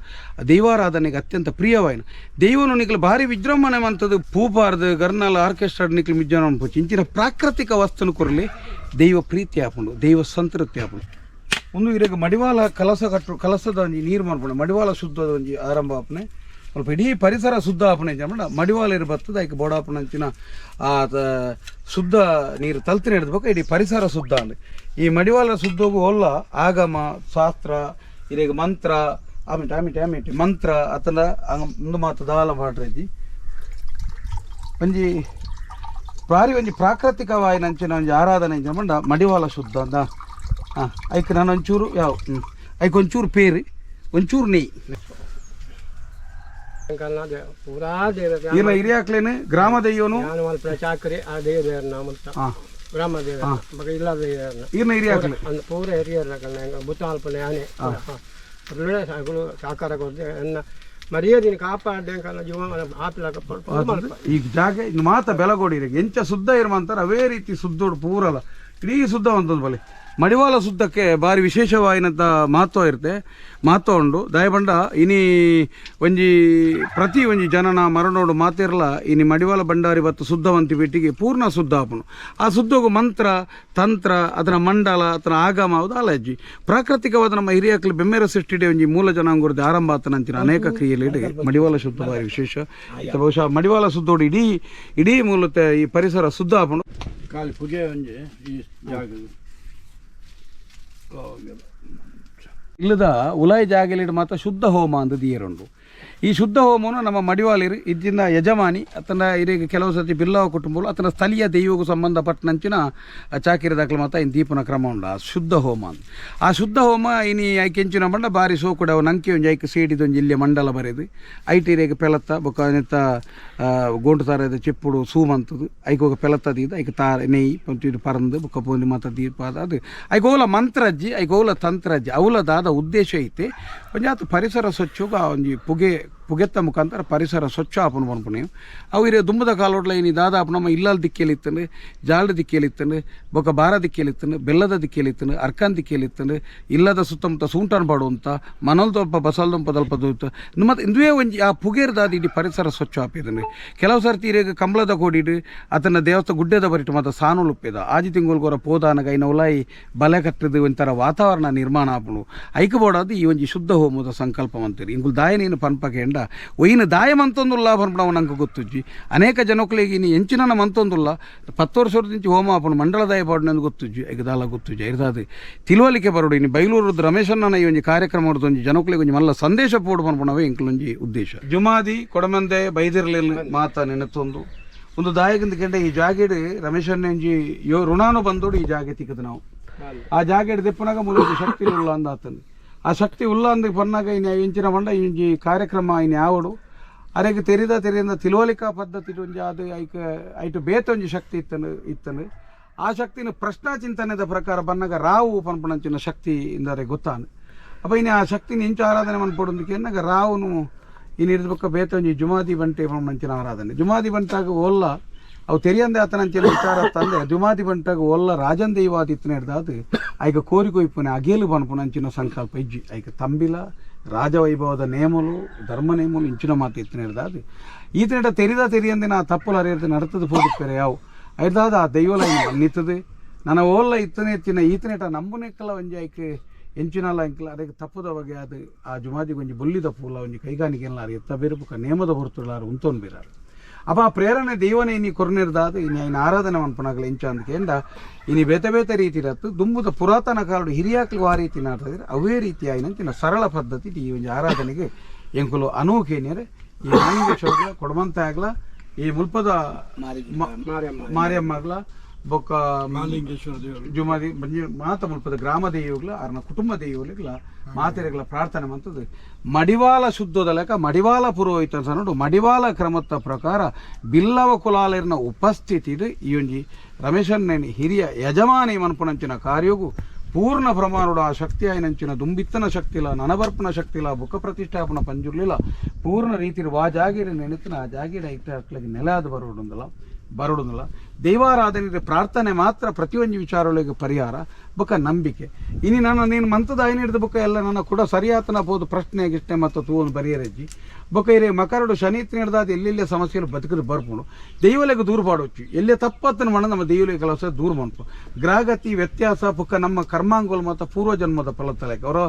ದೈವಾರಾಧನೆಗೆ ಅತ್ಯಂತ ಪ್ರಿಯವಾಯಿನ ದೈವನು ನಿಕ್ಲು ಭಾರಿ ವಿಜೃಂಭಣೆ ಮಂತದ್ದು ಪೂಪಾರ್ದು ಗರ್ನಾಲ್ ಆರ್ಕೆಸ್ಟ್ರಾ ನಿಕ್ಲು ಮಿಜ್ಜನ ಪೂಚಿ ಇಂಚಿನ ಪ್ರಾಕೃತಿಕ ವಸ್ತುನು ಕೊರಲಿ ದೈವ ಪ್ರೀತಿ ಆಪುಂಡು, ದೈವ ಸಂತೃಪ್ತಿ ಆಪುಂಡು. ಒಂದು ಇರಗ ಮಡಿವಾಳ ಕಲಸ ಕಟ್ಟು ಕಲಸದ ಒಂಜಿ ನೀರು ಮನ್ಪುಂಡು. ಮಡಿವಾಳ ಶುದ್ಧದ ಒಂಜಿ ಆರಂಭ ಆಪುನೆ ಸ್ವಲ್ಪ ಇಡೀ ಪರಿಸರ ಶುದ್ಧ ಆಪುನೆ ಅಂಚ ಮಡಿವಾಳ ಇರು ಬರ್ತದೆ. ಐಕ್ ಬೋಡಾಪುನಂಚಿನ ಆ ಶುದ್ಧ ನೀರು ತಲ್ತಿನ ಹಿಡಿದ್ಬೇಕು ಇಡೀ ಪರಿಸರ ಶುದ್ಧ ಅಂದ್. ಈ ಮಡಿವಾಳ ಶುದ್ಧಗೂ ಒಲ್ಲ ಆಗಮ ಶಾಸ್ತ್ರ ಇರೆಗ್ ಮಂತ್ರ ಆಮಿಟ್ ಆಮಿಟ್ ಆಮಿಟ್ ಮಂತ್ರ ಅತನ ಒಂದು ಮಾತು ದಾಲ ಪಾಡ್ರೆಜಿ ಒಂಜಿ ಬಾರಿ ಒಂಜಿ ಪ್ರಾಕೃತಿಕವಾಯಿನಂಚಿನ ಒಂಜಿ ಆರಾಧನೆ ಇಂಚ ಪಂಡ ಮಡಿವಾಳ ಶುದ್ಧ ಅಂದ. ಐಕ್ ನಾನು ಒಂಚೂರು ಯಾವ ಐಕ್ ಒಂಚೂರು ಪೇರು ಒಂಚೂರು ನೆಯ್ಯಿ. ಎಂಕಲ್ನ ಪೂರಾ ದೇವತೆ. ಈರ್ನ ಹಿರಿಯಾಕ್ಲೇನು ಗ್ರಾಮ ದೈವನು. ಯಾನ್ ಮಲ್ಪುನ ಚಾಕರಿ ಆ ದೇವದೇವರ ಮುಲ್ತ ಗ್ರಾಮ ದೇವ ಬೊಕ ಇಲ್ಲ ದೇವರನ್ನ. ಈರ್ನ ಹಿರಿಯಾಕ್ಲೆ. ಅಂದ್ ಪೂರ ಹಿರಿಯರ್ನಕಲ್ನ ಎಂಕ ಬುತ್ತ ಮಲ್ಪುನ ಯಾನೆ ಅಗುಲು ಸಾಕಾರ ಕೊರ್ದು ಎನ್ನ ಮರ್ಯಾದಿನ ಕಾಪಾಡ್ದೆ ಎಂಕಲ್ನ ಜೀವ ಆಪಿಲಕ ಮಲ್ಪ. ಈ ಜಾಗ ಇನ್ನು ಮಾತ ಬೆಲಗೋಡಿ ಎಂಚ ಶುದ್ಧ ಇರುವಂತಾರೆ ಅವೇ ರೀತಿ ಶುದ್ಧೋಡು ಪೂರಲ್ಲ ಇಡೀ ಶುದ್ಧ ಅಂತಂದು ಬಲೆ. ಮಡಿವಾಳ ಶುದ್ಧಕ್ಕೆ ಭಾರಿ ವಿಶೇಷವಾಯಿನಂಥ ಮಹತ್ವ ಇರುತ್ತೆ, ಮಹತ್ವ ಉಂಡು. ದಯಬಂಡ ಇನಿ ಒಂಜಿ ಪ್ರತಿ ಒಂಜಿ ಜನನ ಮರಣೋಡು ಮಾತಿರ್ಲ ಇನಿ ಮಡಿವಾಳ ಭಂಡಾರಿ ಬತ್ತು ಶುದ್ಧವಂತಿ ಪೀಟಿಗೆ ಪೂರ್ಣ ಶುದ್ಧ ಆಪುನು. ಆ ಶುದ್ಧಗು ಮಂತ್ರ ತಂತ್ರ ಅದರ ಮಂಡಲ ಅದರ ಆಗಮ ಅದು ಅಲಜ್ಜಿ ಪ್ರಾಕೃತಿಕವಾದ ನಮ್ಮ ಹಿರಿಯಕ್ಲು ಬೆಮ್ಮೇರ ಸೃಷ್ಟಿಡೆ ಒಂಜಿ ಮೂಲ ಜನಾಂಗದ ಆರಂಭ ಆತನಂಚಿನ ಅನೇಕ ಕ್ರಿಯೆಯಲ್ಲಿ ಮಡಿವಾಳ ಶುದ್ಧ ಭಾರಿ ವಿಶೇಷ. ಇತ್ತೆ ಬಹುಶಃ ಮಡಿವಾಳ ಶುದ್ಧೋಡು ಇಡೀ ಇಡೀ ಮೂಲತೆ ಈ ಪರಿಸರ ಶುದ್ಧ ಆಪುಂಡು. ಖಾಲಿ ಪುಗೆ ಒಂಜಿ ಈ ಜಾಗ. ಇಲ್ಲದ ಉಲಾಯಿ ಜಾಗಲಿಡ್ ಮಾತ್ರ ಶುದ್ಧ ಹೋಮ ಅಂದ್ ದಿಯರುಂಡು. ಈ ಶುದ್ಧ ಹೋಮನು ನಮ್ಮ ಮಡಿವಾಳಿರು ಇದ್ದಿಂದ ಯಜಮಾನಿ ಅತನ ಇರೆಗ್ ಕೆಲವು ಸರ್ತಿ ಬಿಲ್ಲವ ಕುಟುಂಬಲು ಅತನ ಸ್ಥಳೀಯ ದೈವಗೂ ಸಂಬಂಧಪಟ್ಟನಂಚಿನ ಚಾಕಿರಿ ದಾಖಲೆ ಮಾತ್ರ ಇನ್ ದೀಪನ ಕ್ರಮ ಉಂಡು. ಆ ಶುದ್ಧ ಹೋಮ ಅಂದ್. ಆ ಶುದ್ಧ ಹೋಮ ಇನಿ ಐಕೆಂಚಿನ ಬಂಡ ಬಾರಿ ಸೋಕುಡ ಅವು ನಂಕಿ ಒಂಜಿ ಐಕ್ ಸೇಡಿದೊಂಜಿ ಇಲ್ಲಿಯ ಮಂಡಲ ಬರೆದು ಐಟ್ ಇರೆಗ್ ಪೆಲತ್ತ ಬೊಕ್ಕ ನೆತ್ತ ಗೋಂಡು ತಾರದ ಚೆಪ್ಪುಡು ಸೂಮಂತದು ಐಕ್ ఒక ಪೆಲತ್ತ ದೀದ್ ಐಕ್ ತಾರ ನೆಯ್ ಪಂಚು ಪರಂದು ಬೊಕ್ಕ ಪೋಂದಿ ಮಾತ ದೀಪ ಅದು ಐಕ್ ಓಲ ಮಂತ್ರಜ್ಜಿ ಐಕ್ ಓಲ ತಂತ್ರಜ್ಜಿ ಅವಲ ದಾದ ಉದ್ದೇಶ ಐತೆ ಒಂಜಾತ್ ಪರಿಸರ ಸ್ವಚ್ಛಗ ಆ ಒಂಜಿ ಪುಗೆ ಪುಗೆತ್ತ ಮುಖಾಂತರ ಪರಿಸರ ಸ್ವಚ್ಛ ಆಪುನು ಪನ್ಪುನಿ. ಅವು ಇರೆ ದುಂಬುದ ಕಾಲೋಡ್ಲ ಇನಿ ದಾದಾಪು ನಮ್ಮ ಇಲ್ಲಲ್ ದಿಕ್ಕೇಲಿತ್ತಂಡು, ಜಾಲ್ಡ್ ದಿಕ್ಕೇಲಿತ್ತಂಡು, ಬೊಕ್ಕ ಬಾರ ದಿಕ್ಕೇಲಿತ್ತಂಡು, ಬೆಲ್ಲದ ದಿಕ್ಕೇಲಿತ್ತಂಡು, ಅರ್ಕನ್ ದಿಕ್ಕೇಲಿತ್ತಂಡು, ಇಲ್ಲದ ಸುತ್ತಮುತ್ತ ಸೂಂಟನ್ ಪಾಡುವಂತ ಮನಲ್ ದೊಲ್ಪ ಬಸಲ್ ದೊಂಪ ದಲ್ಪ ದೂತ ಮತ್ತು ಇಂದುವೇ ಒಂಜಿ ಆ ಪುಗೇರ್ ದಾದ ಇಡೀ ಪರಿಸರ ಸ್ವಚ್ಛ ಆಪಿದನು. ಕೆಲವು ಸರ್ತಿ ಇರೆಗ್ ಕಂಬಳದ ಕೋಡಿಡು ಆತನ ದೇವಸ್ಥ ಗುಡ್ಡೆದ ಬರಿಟು ಮಾತ ಸಾನುಲು ಉಪ್ಪೇದ ಆಜಿ ತಿಂಗೊಲ್ಗೊರ ಪೋದಾನಗ ಐನ ಉಲಾಯಿ ಬಲೆ ಕಟ್ಟದು ಒಂಥರ ವಾತಾವರಣ ನಿರ್ಮಾಣ ಆಪುಂಡು. ಐಕ್ ಬೋಡಾದ್ ಈ ಒಂಜಿ ಶುದ್ಧ ಹೋಮದ ಸಂಕಲ್ಪ ಅಂತೀರಿ. ಇಂಕುಲು ದಾಯನೇನು ಪನ್ಪಕೇಂಡ ಒಯ್ಯಿನ ದಾಯ ಮಂತೊಂದುಲ್ಲ ಪನ್ಪುನವು ನಂಗೆ ಗೊತ್ತುಜ್ಜಿ. ಅನೇಕ ಜನಕ್ಕುಲೆಗ್ ಇನಿ ಎಂಚಿನ ಮಂತೊಂದುಲ್ಲ 10 ವರ್ಷದಿಂಚಿ ಹೋಮ ಆಪುಂಡು ಮಂಡಲ ದಾಯ ಪಾಡುನ ಗೊತ್ತುಜ್ಜಿ ಐಕ್ ದಾಲ ಗೊತ್ತುಜ್ಜಿ. ಐರ್ದಾದ್ ತಿಳುವಳಿಕೆ ಬರೋಡು. ಇನಿ ಬೈಲೂರುದ ರಮೇಶಣ್ಣನ ಈ ಒಂಜಿ ಕಾರ್ಯಕ್ರಮ ಒಂಜಿ ಜನಕ್ಕುಲೆಗ್ ಒಂಜಿ ಮಲ್ಲ ಸಂದೇಶ ಪೋಡು ಪನ್ಪುನವೇ ಇಂಕುಲೊಂಜಿ ಉದ್ದೇಶ. ಜುಮಾದಿ ಕೊಡಮಂದೆ ಬೈದಿರ್ಲಿಲ್ಲ ಮಾತ ನೆನೆತೊಂದು ಒಂದು ದಾಯಕಂದ ಕೆಂಡ ಈ ಜಾಗೆಡ್ ರಮೇಶಣ್ಣ ಒಂಜಿ ಯೋ ಋಣಾನು ಬಂದೋಡು ಈ ಜಾಗೆ ತಿಕ್ಕದು ನಾವು ಆ ಜಾಗೆಡ್ ದೆಪ್ಪುನಾಗ ಮೂಲೊಂಜಿ ಶಕ್ತಿ ಉಲ್ಲ ಅಂದ ಆತಂದು. ಆ ಶಕ್ತಿ ಉಲ್ಲ ಅಂದ ಪನ್ನಾಗ ಇನ್ನು ಇಂಚಿನ ಬಂಡ ಇಂಜಿ ಕಾರ್ಯಕ್ರಮ ಇನ್ನು ಯಾವಡು ಅರೆಗ್ ತೆರಿದ ತೆರಿದ ತಿಳುವಳಿಕಾ ಪದ್ಧತಿ ಒಂಜಿ ಅದು ಐಕ್ ಐಟು ಬೇತೊಂಜಿ ಶಕ್ತಿ ಇತ್ತನು ಇತ್ತನು. ಆ ಶಕ್ತಿನ ಪ್ರಶ್ನಾ ಚಿಂತನೆದ ಪ್ರಕಾರ ಬನ್ನಗ ರಾವು ಪನ್ಪುನಂಚಿನ ಶಕ್ತಿ ಇಂದರೆ ಗೊತ್ತಾನು. ಅಪ್ಪ ಇನ್ನು ಆ ಶಕ್ತಿನ ಇಂಚು ಆರಾಧನೆ ಮನ್ಪೊಡೊಂದು ಎನ್ನಗ ರಾವುನು ಇನ್ನು ಹಿಡಿದ ಬೊಕ್ಕ ಬೇತೊಂಜಿ ಜುಮಾದಿ ಬಂಟೆ ಪನ್ಪುನಂಚಿನ ಆರಾಧನೆ. ಜುಮಾದಿ ಬಂಟಾಗ ಓಲ್ಲ ಅವು ತೆರಿಯಂದೆ ಆತನಂಚಿನ ವಿಚಾರ ತಂದೆ ಜುಮಾದಿ ಬಂಟಾಗ ಓಲ್ಲ ರಾಜನ್ ದೈವಾದಿ ಇತ್ತನ ಹಿಡ್ದಾದು ಐಕ ಕೋರಿ ಕೊಯ್ಪುನೆ ಅಗೇಲು ಪನ್ಪುನಂಚಿನ ಸಂಕಲ್ಪ ಇಜ್ಜಿ. ಐಕ ತಂಬಿಲ ರಾಜವೈಭವದ ನೇಮಲು ಧರ್ಮ ನೇಮಲು ಇಂಚಿನ ಮಾತು ಇತ್ತಿನಿರ್ದಾದು ಈತನಿಟ ತೆರಿದ ತೆರಿಯಂದಿನ ಆ ತಪ್ಪುಲ ಅರಿಯರ್ದು ನಡತದ ಪೋದುಪ್ಪೆರೆ ಯಾವು ಐದಾದ ಆ ದೈವಲ ಮನ್ನಿತದೆ ನನ್ನ ಓಲ್ಲ ಇತ್ತನೇ ಎತ್ತಿನ ಈತನೇಟ ನಂಬುನೆಕ್ಕಲ ಒಂಜಿ ಐಕ್ ಎಂಚಿನಲ ಎಂಕಲ ಅದಕ್ಕೆ ತಪ್ಪುದ ಬಗೆ ಅದು ಆ ಜುಮಾದಿಗೆ ಒಂಜಿ ಬೊಲ್ಲಿದ ಪೂಲ ಒಂಜಿ ಕೈಗಾನಿಕೆಲ್ಲ ಅರು ಎತ್ತ ಬೇರು ಬುಕ್ಕ ನೇಮದ ಹೊರತುಳ್ಳಾರು ಉಂತೊನ್ ಬೀರಾರು. ಅಪ್ಪ ಆ ಪ್ರೇರಣೆ ದೈವನೇ ಇನಿ ಕೊರ್ನಿರ್ದಾದು ಇನಿ ಐನ ಆರಾಧನೆ ಮನ್ಪುನಾಗಲ ಇಂಚ ಅಂದ್ಕೇಂಡ ಇನಿ ಬೇತೆ ಬೇತೆ ರೀತಿ ಇರತ್ತು ದುಂಬುದ ಪುರಾತನ ಕಾಲಡು ಹಿರಿಯಾಕ್ಲು ಆ ರೀತಿ ನಾಟದಿರ ಅವೇ ರೀತಿ ಆಯ್ನಂಚಿನ ಸರಳ ಪದ್ಧತಿ ಈ ಒಂಜಿ ಆರಾಧನೆಗೆ ಎಂಕುಲು ಅನೂಕೇನಿಯರೆ ಈ ಮಾಲಿಂಗೇಶ್ವರಗ್ಲ ಕೊಡಮಂತ ಆಗ್ಲ ಈ ಮುಲ್ಪದ ಮಾರಿಯಮ್ಮಗ್ಲ ಬೊಕ್ಕ ಮಾಲಿಂಗೇಶ್ವರ ದೇವರು ಜುಮಾದಿ ಮಂಜು ಮಾತ ಮುಲ್ಪದ ಗ್ರಾಮ ದೇವಿಗಳ ಅರ್ನ ಕುಟುಂಬ ದೇವಿಗಳ ಮಾತೆರೆಗಳ ಪ್ರಾರ್ಥನೆ ಮಂತದ್ದು ಮಡಿವಾಳ ಶುದ್ಧದ ಲೆಕ್ಕ ಮಡಿವಾಳ ಪುರೋಹಿತ ಅಂತ ನೋಡು ಮಡಿವಾಳ ಕ್ರಮದ ಪ್ರಕಾರ ಬಿಲ್ಲವ ಕುಲಾಲರ್ನ ಉಪಸ್ಥಿತಿ ಇದು ಈ ಒಂಜಿ ರಮೇಶಣ್ಣನ ಹಿರಿಯ ಯಜಮಾನಿ ಮನ್ಪುನಂಚಿನ ಕಾರ್ಯಗೂ ಪೂರ್ಣ ಪ್ರಮಾಣದ ಆ ಶಕ್ತಿ ಆಯ್ನಂಚಿನ ದುಂಬಿತ್ತನ ಶಕ್ತಿಲ ನನಬರ್ಪನ ಶಕ್ತಿಲ ಬುಕ್ಕ ಪ್ರತಿಷ್ಠಾಪನ ಪಂಜುರ್ಲಿಲ್ಲ ಪೂರ್ಣ ರೀತಿ ವಾ ಜಾಗಿರ ನೆನೆತನ ಆ ಜಾಗಿರ ಐಟ ನೆಲೆ ಅದು ಬರೋಡುಂದಲ್ಲ ಬರೋಡುಂದಲ್ಲ. ದೈವಾರಾಧನೆ ಪ್ರಾರ್ಥನೆ ಮಾತ್ರ ಪ್ರತಿಯೊಂದು ವಿಚಾರಗಳಿಗೆ ಪರಿಹಾರ ಬೊಕ್ಕ ನಂಬಿಕೆ. ಇನಿ ನಾನು ನೀನು ಮಂತದ ಐನ ಹಿಡಿದ ಬೊಕ್ಕ ಎಲ್ಲ ನನ್ನ ಕೂಡ ಸರಿಯಾತನ ಬೋದು ಪ್ರಶ್ನೆ ಗಿಷ್ಣೆ ಮತ್ತು ತೂವನು ಬರಿಯರಜ್ಜಿ ಬೊಕ್ಕ ಇರೇ ಮಕರಡು ಶನಿ ಹಿಡ್ದಾದ ಎಲ್ಲೆಲ್ಲೇ ಸಮಸ್ಯೆಗಳು ಬದುಕದು ಬರ್ಪುಂಡು ದೈವಲೆಗೆ ದೂರ ಪಾಡೊಚ್ಚು ಎಲ್ಲೇ ತಪ್ಪತ್ತನ ಮಣ ನಮ್ಮ ದೈವಲೆಗೆ ಕೆಲಸ ದೂರ ಮನ್ಪು ಗ್ರಹಗತಿ ವ್ಯತ್ಯಾಸ ಬೊಕ್ಕ ನಮ್ಮ ಕರ್ಮಾಂಗೋಲ್ ಮತ್ತು ಪೂರ್ವಜನ್ಮದ ಫಲತಲೆಗೆ ಅವರ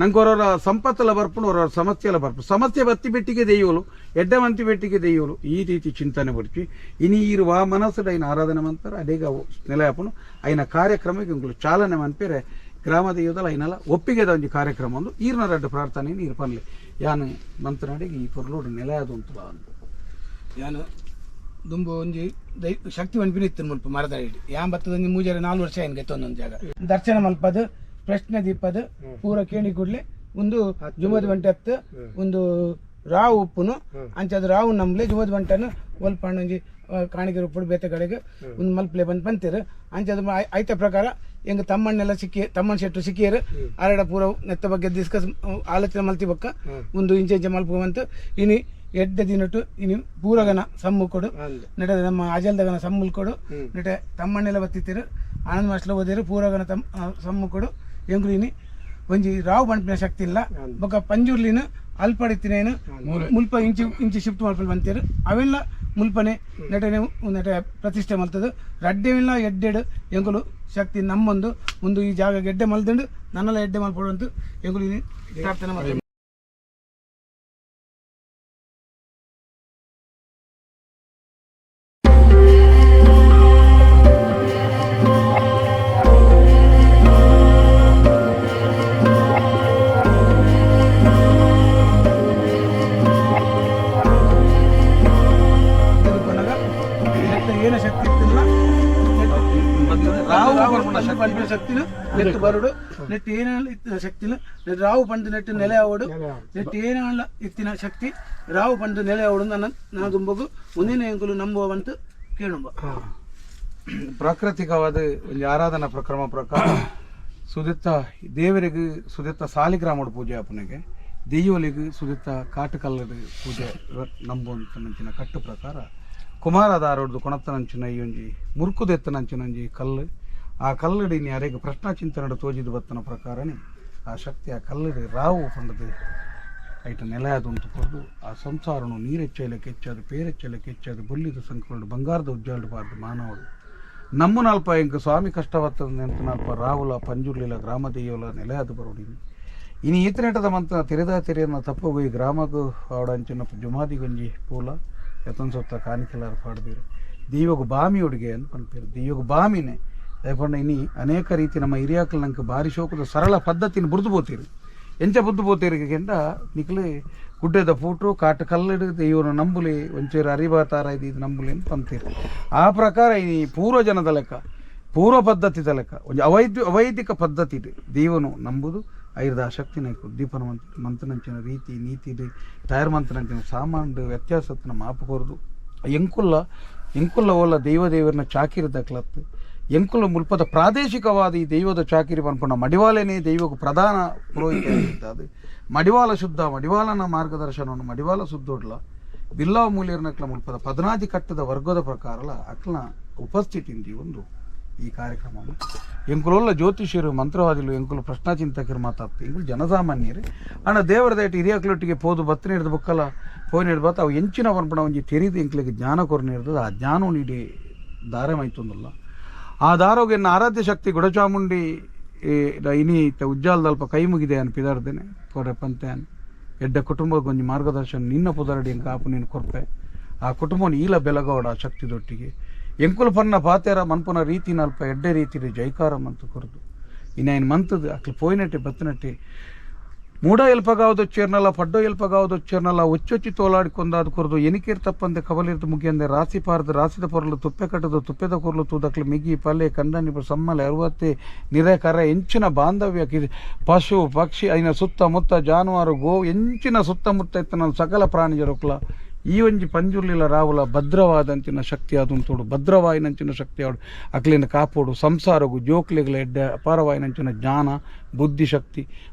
ನಂಗೆ ಅವರವರ ಸಂಪತ್ತೆಲ್ಲ ಬರ್ಪುಂಡು ಅವರವರ ಸಮಸ್ಯೆ ಎಲ್ಲ ಬರ್ಪು ಸಮಸ್ಯೆ ಬತ್ತಿ ಬೆಟ್ಟಿಗೆ ದೈವಲು ಎಡ್ಡೆ ಮಂತಿ ಬೆಟ್ಟಿಗೆ ದೈವಲು ಈ ರೀತಿ ಚಿಂತನೆ ಬರ್ಚಿ ಇನಿ ಇರುವ ಮನಸ್ಸು ಐನ ಆರಾಧನೆ ಮಂತಾರೆ ಅಡೇಗ ನೆಲೆಯಪ್ಪನು ಐನ ಕಾರ್ಯಕ್ರಮಕ್ಕೆ ಇಂಗುಲು ಚಾಲನೆ ಮನ್ಪೇರೆ ಗ್ರಾಮ ದೈವದಲ್ಲಿ ಐನಲ್ಲ ಒಪ್ಪಿಗೆದ ಒಂಜಿ ಕಾರ್ಯಕ್ರಮ ಒಂದು ಈರ್ನ ರಡ್ಡು ಪ್ರಾರ್ಥನೆ ನೀರು ಪನ್ಲೆ ಯಾನು ಮಂತ್ರನಾಡಿಗೆ ಈ ಪೊರ್ಲೋಡು ನೆಲೆಯಾದ ಉಂಟು ಯಾನು ದುಂಬು ಒಂಜಿ ದೈ ಶಕ್ತಿ ಪನ್ಪಿನ ಇತ್ತು ಮುಲ್ಪ ಮರದ ಯಾನ್ ಬತ್ತದ ಒಂಜಿ ಮೂಜರೆ 4 ವರ್ಷ ಏನ್ ಗೆತ್ತೊಂದೊಂದು ಜಾಗ ದರ್ಶನ ಮಲ್ಪದು ಪ್ರಶ್ನೆ ದೀಪದು ಪೂರ ಕೇಣಿ ಕೂಡ್ಲೆ ಒಂದು ಜುಮದ ಬಂಟೆ ಹತ್ತು ಒಂದು ರಾವು ಉಪ್ಪುನು ಅಂಚದ ರಾವು ನಮ್ಲೆ ಜುಮದ ಬಂಟನು ಒಲ್ಪ ಒಂಜಿ ಕಾಣಿಕೆ ಉಪ್ಪುಡು ಬೇತೆ ಕಡೆಗೆ ಒಂದು ಮಲ್ಪಲೆ ಬಂದು ಬಂತೀರು ಅಂಚದ ಐತ ಪ್ರಕಾರ ಎಂಗ ತಮ್ಮಣ್ಣೆಲ್ಲ ಸಿಕ್ಕಿ ತಮ್ಮಣ್ಣ ಶೆಟ್ಟು ಸಿಕ್ಕಿಯರು ಆರಡ ಪೂರ ನೆತ್ತ ಬಗ್ಗೆ ಡಿಸ್ಕಸ್ ಆಲೋಚನೆ ಮಲ್ತಿ ಬಕ್ಕ ಒಂದು ಇಂಚೆ ಇಂಚೆ ಮಲ್ಪ ಬಂತು ಇನಿ ಎಡ್ಡೆ ದಿನಟ್ಟು ಇನಿ ಪೂರಗನ ಸಮ್ಮುಖಡು ನೆಟ ನಮ್ಮ ಅಜಲ್ದಗನ ಸಮ್ಮುಲ್ಕೊಡು ನೆಟೆ ತಮ್ಮಣ್ಣೆಲ್ಲ ಬತ್ತಿತ್ತಿರು ಆನಂದ್ ಮಾಸ್ಟರ್ ಓದಿರು ಪೂರಗನ ತಮ್ಮ ಸಮ್ಮುಖಡು ಎಂಗುಲು ಇನಿ ಒಂಜಿ ರಾವು ಬಂಟ್ಪಿನ ಶಕ್ತಿ ಇಲ್ಲ ಬೊಕ್ಕ ಪಂಜುರ್ಲಿನ ಅಲ್ಪಡಿತ್ತಿನೇನು ಮುಲ್ಪ ಇಂಚಿ ಇಂಚಿ ಶಿಫ್ಟ್ ಮಲ್ಪಲ್ ಬಂತೀರು ಅವೆಲ್ಲ ಮುಲ್ಪನೆ ನೆಟನೆ ನೆಟೆ ಪ್ರತಿಷ್ಠೆ ಮಲ್ತದು ರಡ್ಡೆವಿಲ್ಲ ಎಡ್ಡೆಡು ಎಂಗುಲು ಶಕ್ತಿ ನಮ್ಮೊಂದು ಒಂದು ಈ ಜಾಗ ಎಡ್ಡೆ ಮಲ್ದುಂಡು ನನ್ನೆಲ್ಲ ಎಡ್ಡೆ ಮಲ್ಪಡುವಂತು ಎಂಗುಲು ಇನಿ ಪ್ರಾರ್ಥನೆ ಮಾಡ್ತೀವಿ. ಏನ ಶಕ್ತಿ ಇತ್ತಿಲ್ಲ ರಾವು ಬರ್ಪುನ ಶಕ್ತಿ. ಪಂಪಿನ ಶಕ್ತಿನ ನೆಟ್ಟು ಬರುಡು ನೆಟ್ಟು ಏನ ಇತ್ತಿನ ಶಕ್ತಿನ ನೆಟ್ಟು ರಾವು ಪಂಡು ನೆಟ್ಟು ನೆಲೆ ಆವಡು ನೆಟ್ಟು ಏನ ಇತ್ತಿನ ಶಕ್ತಿ ರಾವು ಪಂಡು ನೆಲೆ ಆವಡು ನನ್ನ ನಾನು ದುಂಬಗು ಮುಂದಿನ ಎಂಕುಲು ನಂಬುವಂತ ಕೇಳುಂಬ. ಪ್ರಾಕೃತಿಕವಾದ ಒಂದು ಆರಾಧನಾ ಪ್ರಕ್ರಮ ಪ್ರಕಾರ ಸುದಿತ್ತ ದೇವರಿಗೆ ಸುದಿತ್ತ ಸಾಲಿಗ್ರಾಮದ ಪೂಜೆ ಅಪ್ಪನಿಗೆ ದೆಯ್ಯೋಲಿಗೆ ಸುದಿತ್ತ ಕಾಟುಕಲ್ಲದ ಪೂಜೆ ನಂಬುವಂತ ನಂಚಿನ ಕಟ್ಟು ಪ್ರಕಾರ ಕುಮಾರದಾರೋಡ್ದು ಕೊಣತ್ತನಂಚಿನ ಈ ಒಂಜಿ ಮುರುಕುದೆತ್ತನಂಚಿನ ಒಂಜಿ ಕಲ್ಲು ಆ ಕಲ್ಲಡಿ ಅರೆಗೆ ಪ್ರಶ್ನಾ ಚಿಂತನೆ ತೋಜಿದ ಬತ್ತನ ಪ್ರಕಾರನೇ ಆ ಶಕ್ತಿ ಆ ಕಲ್ಲಡಿ ರಾವು ಪಂಡದು ಐಟ ನೆಲೆಯಾದ ಉಂಟು ಕೊರ್ದು ಆ ಸಂಸಾರನು ನೀರೆಚ್ಚೈಲಕ್ಕೆ ಹೆಚ್ಚಾದು ಪೇರೆಚ್ಚೈಲಕ್ಕೆ ಹೆಚ್ಚಾದು ಬೊಲ್ಲಿದ ಸಂಕಲಡು ಬಂಗಾರದ ಉಜ್ಜಾಲು ಬಾರ್ದು ಮಾನವಡು ನಮ್ಮು ನಲ್ಪ ಎಂಕ್ ಸ್ವಾಮಿ ಕಷ್ಟವತ್ತ ನೆಂತ ನಲ್ಪ ರಾವುಲ ಪಂಜುರ್ಲಿಲ ಗ್ರಾಮ ದೆಯ್ಯೋಲ ನೆಲೆಯಾದ ಬರೋಡಿ ಇನಿ ಈತನೆಟದ ಮಂತ ತೆರೆದ ತೆರೆಯನ್ನ ತಪ್ಪುಗು ಈ ಗ್ರಾಮಗೂ ಆವಡಂಚಿನ ಜುಮಾದಿ ಗುಂಜಿ ಪೂಲ ಯತನ್ ಸೊತ್ತ ಕಾಣಿಕೆಲಾರ ಪಾಡ್ಬೀರು ದೈವಗು ಬಾಮಿ ಉಡುಗೆ ಅಂತ ಪನ್ಪೇರು ದೈವಗು ಬಾಮಿನೇ ದಯಪಂಡ ಇನಿ ಅನೇಕ ರೀತಿ ನಮ್ಮ ಹಿರಿಯಾಕಲ್ ನಂಗೆ ಭಾರಿ ಶೋಕದ ಸರಳ ಪದ್ಧತಿನ ಬುರ್ದು ಪೋತೀರಿ ಎಂಚ ಬುದ್ದು ಪೋತೀರಿಗೆ ಕೆಂಡ ನಿಕ್ಲೆ ಗುಡ್ಡೆದ ಫೋಟೋ ಕಾಟ ಕಲ್ಲಡು ದೈವನ ನಂಬುಲಿ ಒಂಚೂರು ಅರಿಬಾ ತಾರ ಇದು ಇದು ನಂಬುಲಿ ಅಂತ ಅಂತೀರಿ. ಆ ಪ್ರಕಾರ ಈ ಪೂರ್ವಜನದ ಲೆಕ್ಕ ಪೂರ್ವ ಪದ್ಧತಿದ ಲೆಕ್ಕ ಒಂಜಿ ಅವೈದಿಕ ಪದ್ಧತಿ ಇದು ದೈವನು ನಂಬುದು ಐರ್ದ ಶಕ್ತಿನ ಉದ್ದೀಪನ ಮಂತ್ರನಂಚಿನ ರೀತಿ ನೀತಿ ತಯಾರು ಮಂತ್ರನಂಚಿನ ಸಾಮಾನು ವ್ಯತ್ಯಾಸತ್ನ ಮಾಪು ಕೊರದು ಎಂಕುಲ್ಲ ಎಂಕುಲ್ಲ ಓಲ ದೈವ ದೇವರನ್ನ ಚಾಕಿರಿ ದಕ್ಲತ್ತು ಎಂಕುಲ ಮುಲ್ಪದ ಪ್ರಾದೇಶಿಕವಾದ ಈ ದೈವದ ಚಾಕಿರಿ ಪನ್ಪುನ ಮಡಿವಾಲೇನೆ ದೈವಕ್ಕೆ ಪ್ರಧಾನ ಪುರೋಹಿತ ಅದು ಮಡಿವಾಲ ಶುದ್ಧ ಮಡಿವಾಲನ ಮಾರ್ಗದರ್ಶನವನ್ನು ಮಡಿವಾಲ ಶುದ್ಧೋಡ್ಲ ಬಿಲ್ಲವ ಮೂಲ್ಯರ್ನಕ್ಲ ಮುಲ್ಪದ ಪದನಾದಿ ಕಟ್ಟದ ವರ್ಗದ ಪ್ರಕಾರಲ ಅಕ್ಲನ ಉಪಸ್ಥಿತಿ ಒಂದು ಈ ಕಾರ್ಯಕ್ರಮ. ಎಂಕುಲೊಲ್ಲ ಜ್ಯೋತಿಷ್ಯರು, ಮಂತ್ರವಾದಿಲು, ಎಂಕುಲು ಪ್ರಶ್ನಾಚಿಂತಕರು ಮಾತಾಡ್ತು, ಎಂಕುಲು ಜನಸಾಮಾನ್ಯರು. ಅಣ್ಣ ದೇವರ ದಯಟ್ಟು ಹಿರಿಯಕ್ಲೊಟ್ಟಿಗೆ ಪೋದು ಬತ್ತನೆ ಹಿಡ್ದು ಬುಕ್ಕಲ ಪೋನ್ ಹಿಡ್ದು ಬತ್ತ ಅವು ಎಂಚಿನ ಪನ್ಪಣ ಒಂಜಿ ತೆರಿದು ಎಂಕ್ಲಿಗೆ ಜ್ಞಾನ ಕೊರನೆ ಇರ್ತದೆ. ಆ ಜ್ಞಾನ ನೀಡಿ ದಾರ ಮೈತೊಂದಲ್ಲ. ಆ ದಾರೋಗ ಎನ್ನ ಆರಾಧ್ಯ ಶಕ್ತಿ ಗುಡಚಾಮುಂಡಿ ಇನಿ ಉಜ್ಜಾಲದಲ್ಪ ಕೈ ಮುಗಿದೆ ಅನ್ ಪಿದಾರ್ದೇನೆ ಕೊರೆ ಪಂತೆ ಅನ್ ಎಡ್ಡ ಕುಟುಂಬಕ್ಕೆ ಒಂಜಿ ಮಾರ್ಗದರ್ಶನ ನಿನ್ನ ಪುದರಡಿ ಎಂಕ ಆಪು ನೀನು ಕೊರ್ಪೆ. ಆ ಕುಟುಂಬನ ಈಲ ಬೆಲಗೌಡ ಆ ಶಕ್ತಿದೊಟ್ಟಿಗೆ ಎಂಕುಲು ಪನ್ನ ಪಾತೇರ ಮನ್ಪುನ ರೀತಿನಲ್ಪ ಎಡ್ಡೆ ರೀತಿಲಿ ಜೈಕಾರ ಮಂತು ಕೊರದು ಇನ್ನ ಮಂತದ್ದು ಅಕ್ಲು ಪೋಯಿನಟ್ಟಿ ಬತ್ತನಟ್ಟಿ ಮೂಡ ಎಲ್ಪಗಾವದೊಚ್ಚೇರ್ನಲ್ಲ, ಪಡ್ಡೋ ಎಲ್ಪಗಾವದೊಚ್ಚೇರ್ನಲ್ಲ, ಒಚ್ಚೊಚ್ಚಿ ತೋಲಾಡಿಕೊಂದಾದ ಕೊರದು ಎನಿಕೇರ್ ತಪ್ಪಂದೆ ಕಬಲಿರ್ದು ಮುಗಿಯಂದೆ ರಾಸಿ ಪಾರ್ದು ರಾಸಿದ ಪೊರಲು ತುಪ್ಪೆ ಕಟ್ಟದು ತುಪ್ಪೆದ ಕೊರಲು ತೂದಕ್ಲು ಮಿಗಿ ಪಲ್ಲೆ ಕಂಡನಿ ಸಮ್ಮಲೆ ಅರುವತ್ತೆ ನಿರೆ ಕರೆ ಎಂಚಿನ ಬಾಂಧವ್ಯ ಪಶು ಪಕ್ಷಿ ಐನ ಸುತ್ತಮುತ್ತ ಜಾನುವಾರು ಗೋ ಎಂಚಿನ ಸುತ್ತಮುತ್ತ ಇತ್ತನ ಸಕಲ ಪ್ರಾಣಿ ಜರುಕ್ಲ ಈ ಒಂಜಿ ಪಂಜುರ್ಲಿಲ ರಾವುಲ ಭದ್ರವಾದಂಚಿನ ಶಕ್ತಿ ಅದುಂತೋಡು, ಭದ್ರವಾಯಿನಂಚಿನ ಶಕ್ತಿ ಆಡು ಅಕ್ಲಿನ ಕಾಪೋಡು ಸಂಸಾರಗು ಜೋಕ್ಲಿಗಳ ಎಡ್ಡೆ ಅಪಾರವಾಯಿನಂಚಿನ ಜ್ಞಾನ ಬುದ್ಧಿ ಶಕ್ತಿ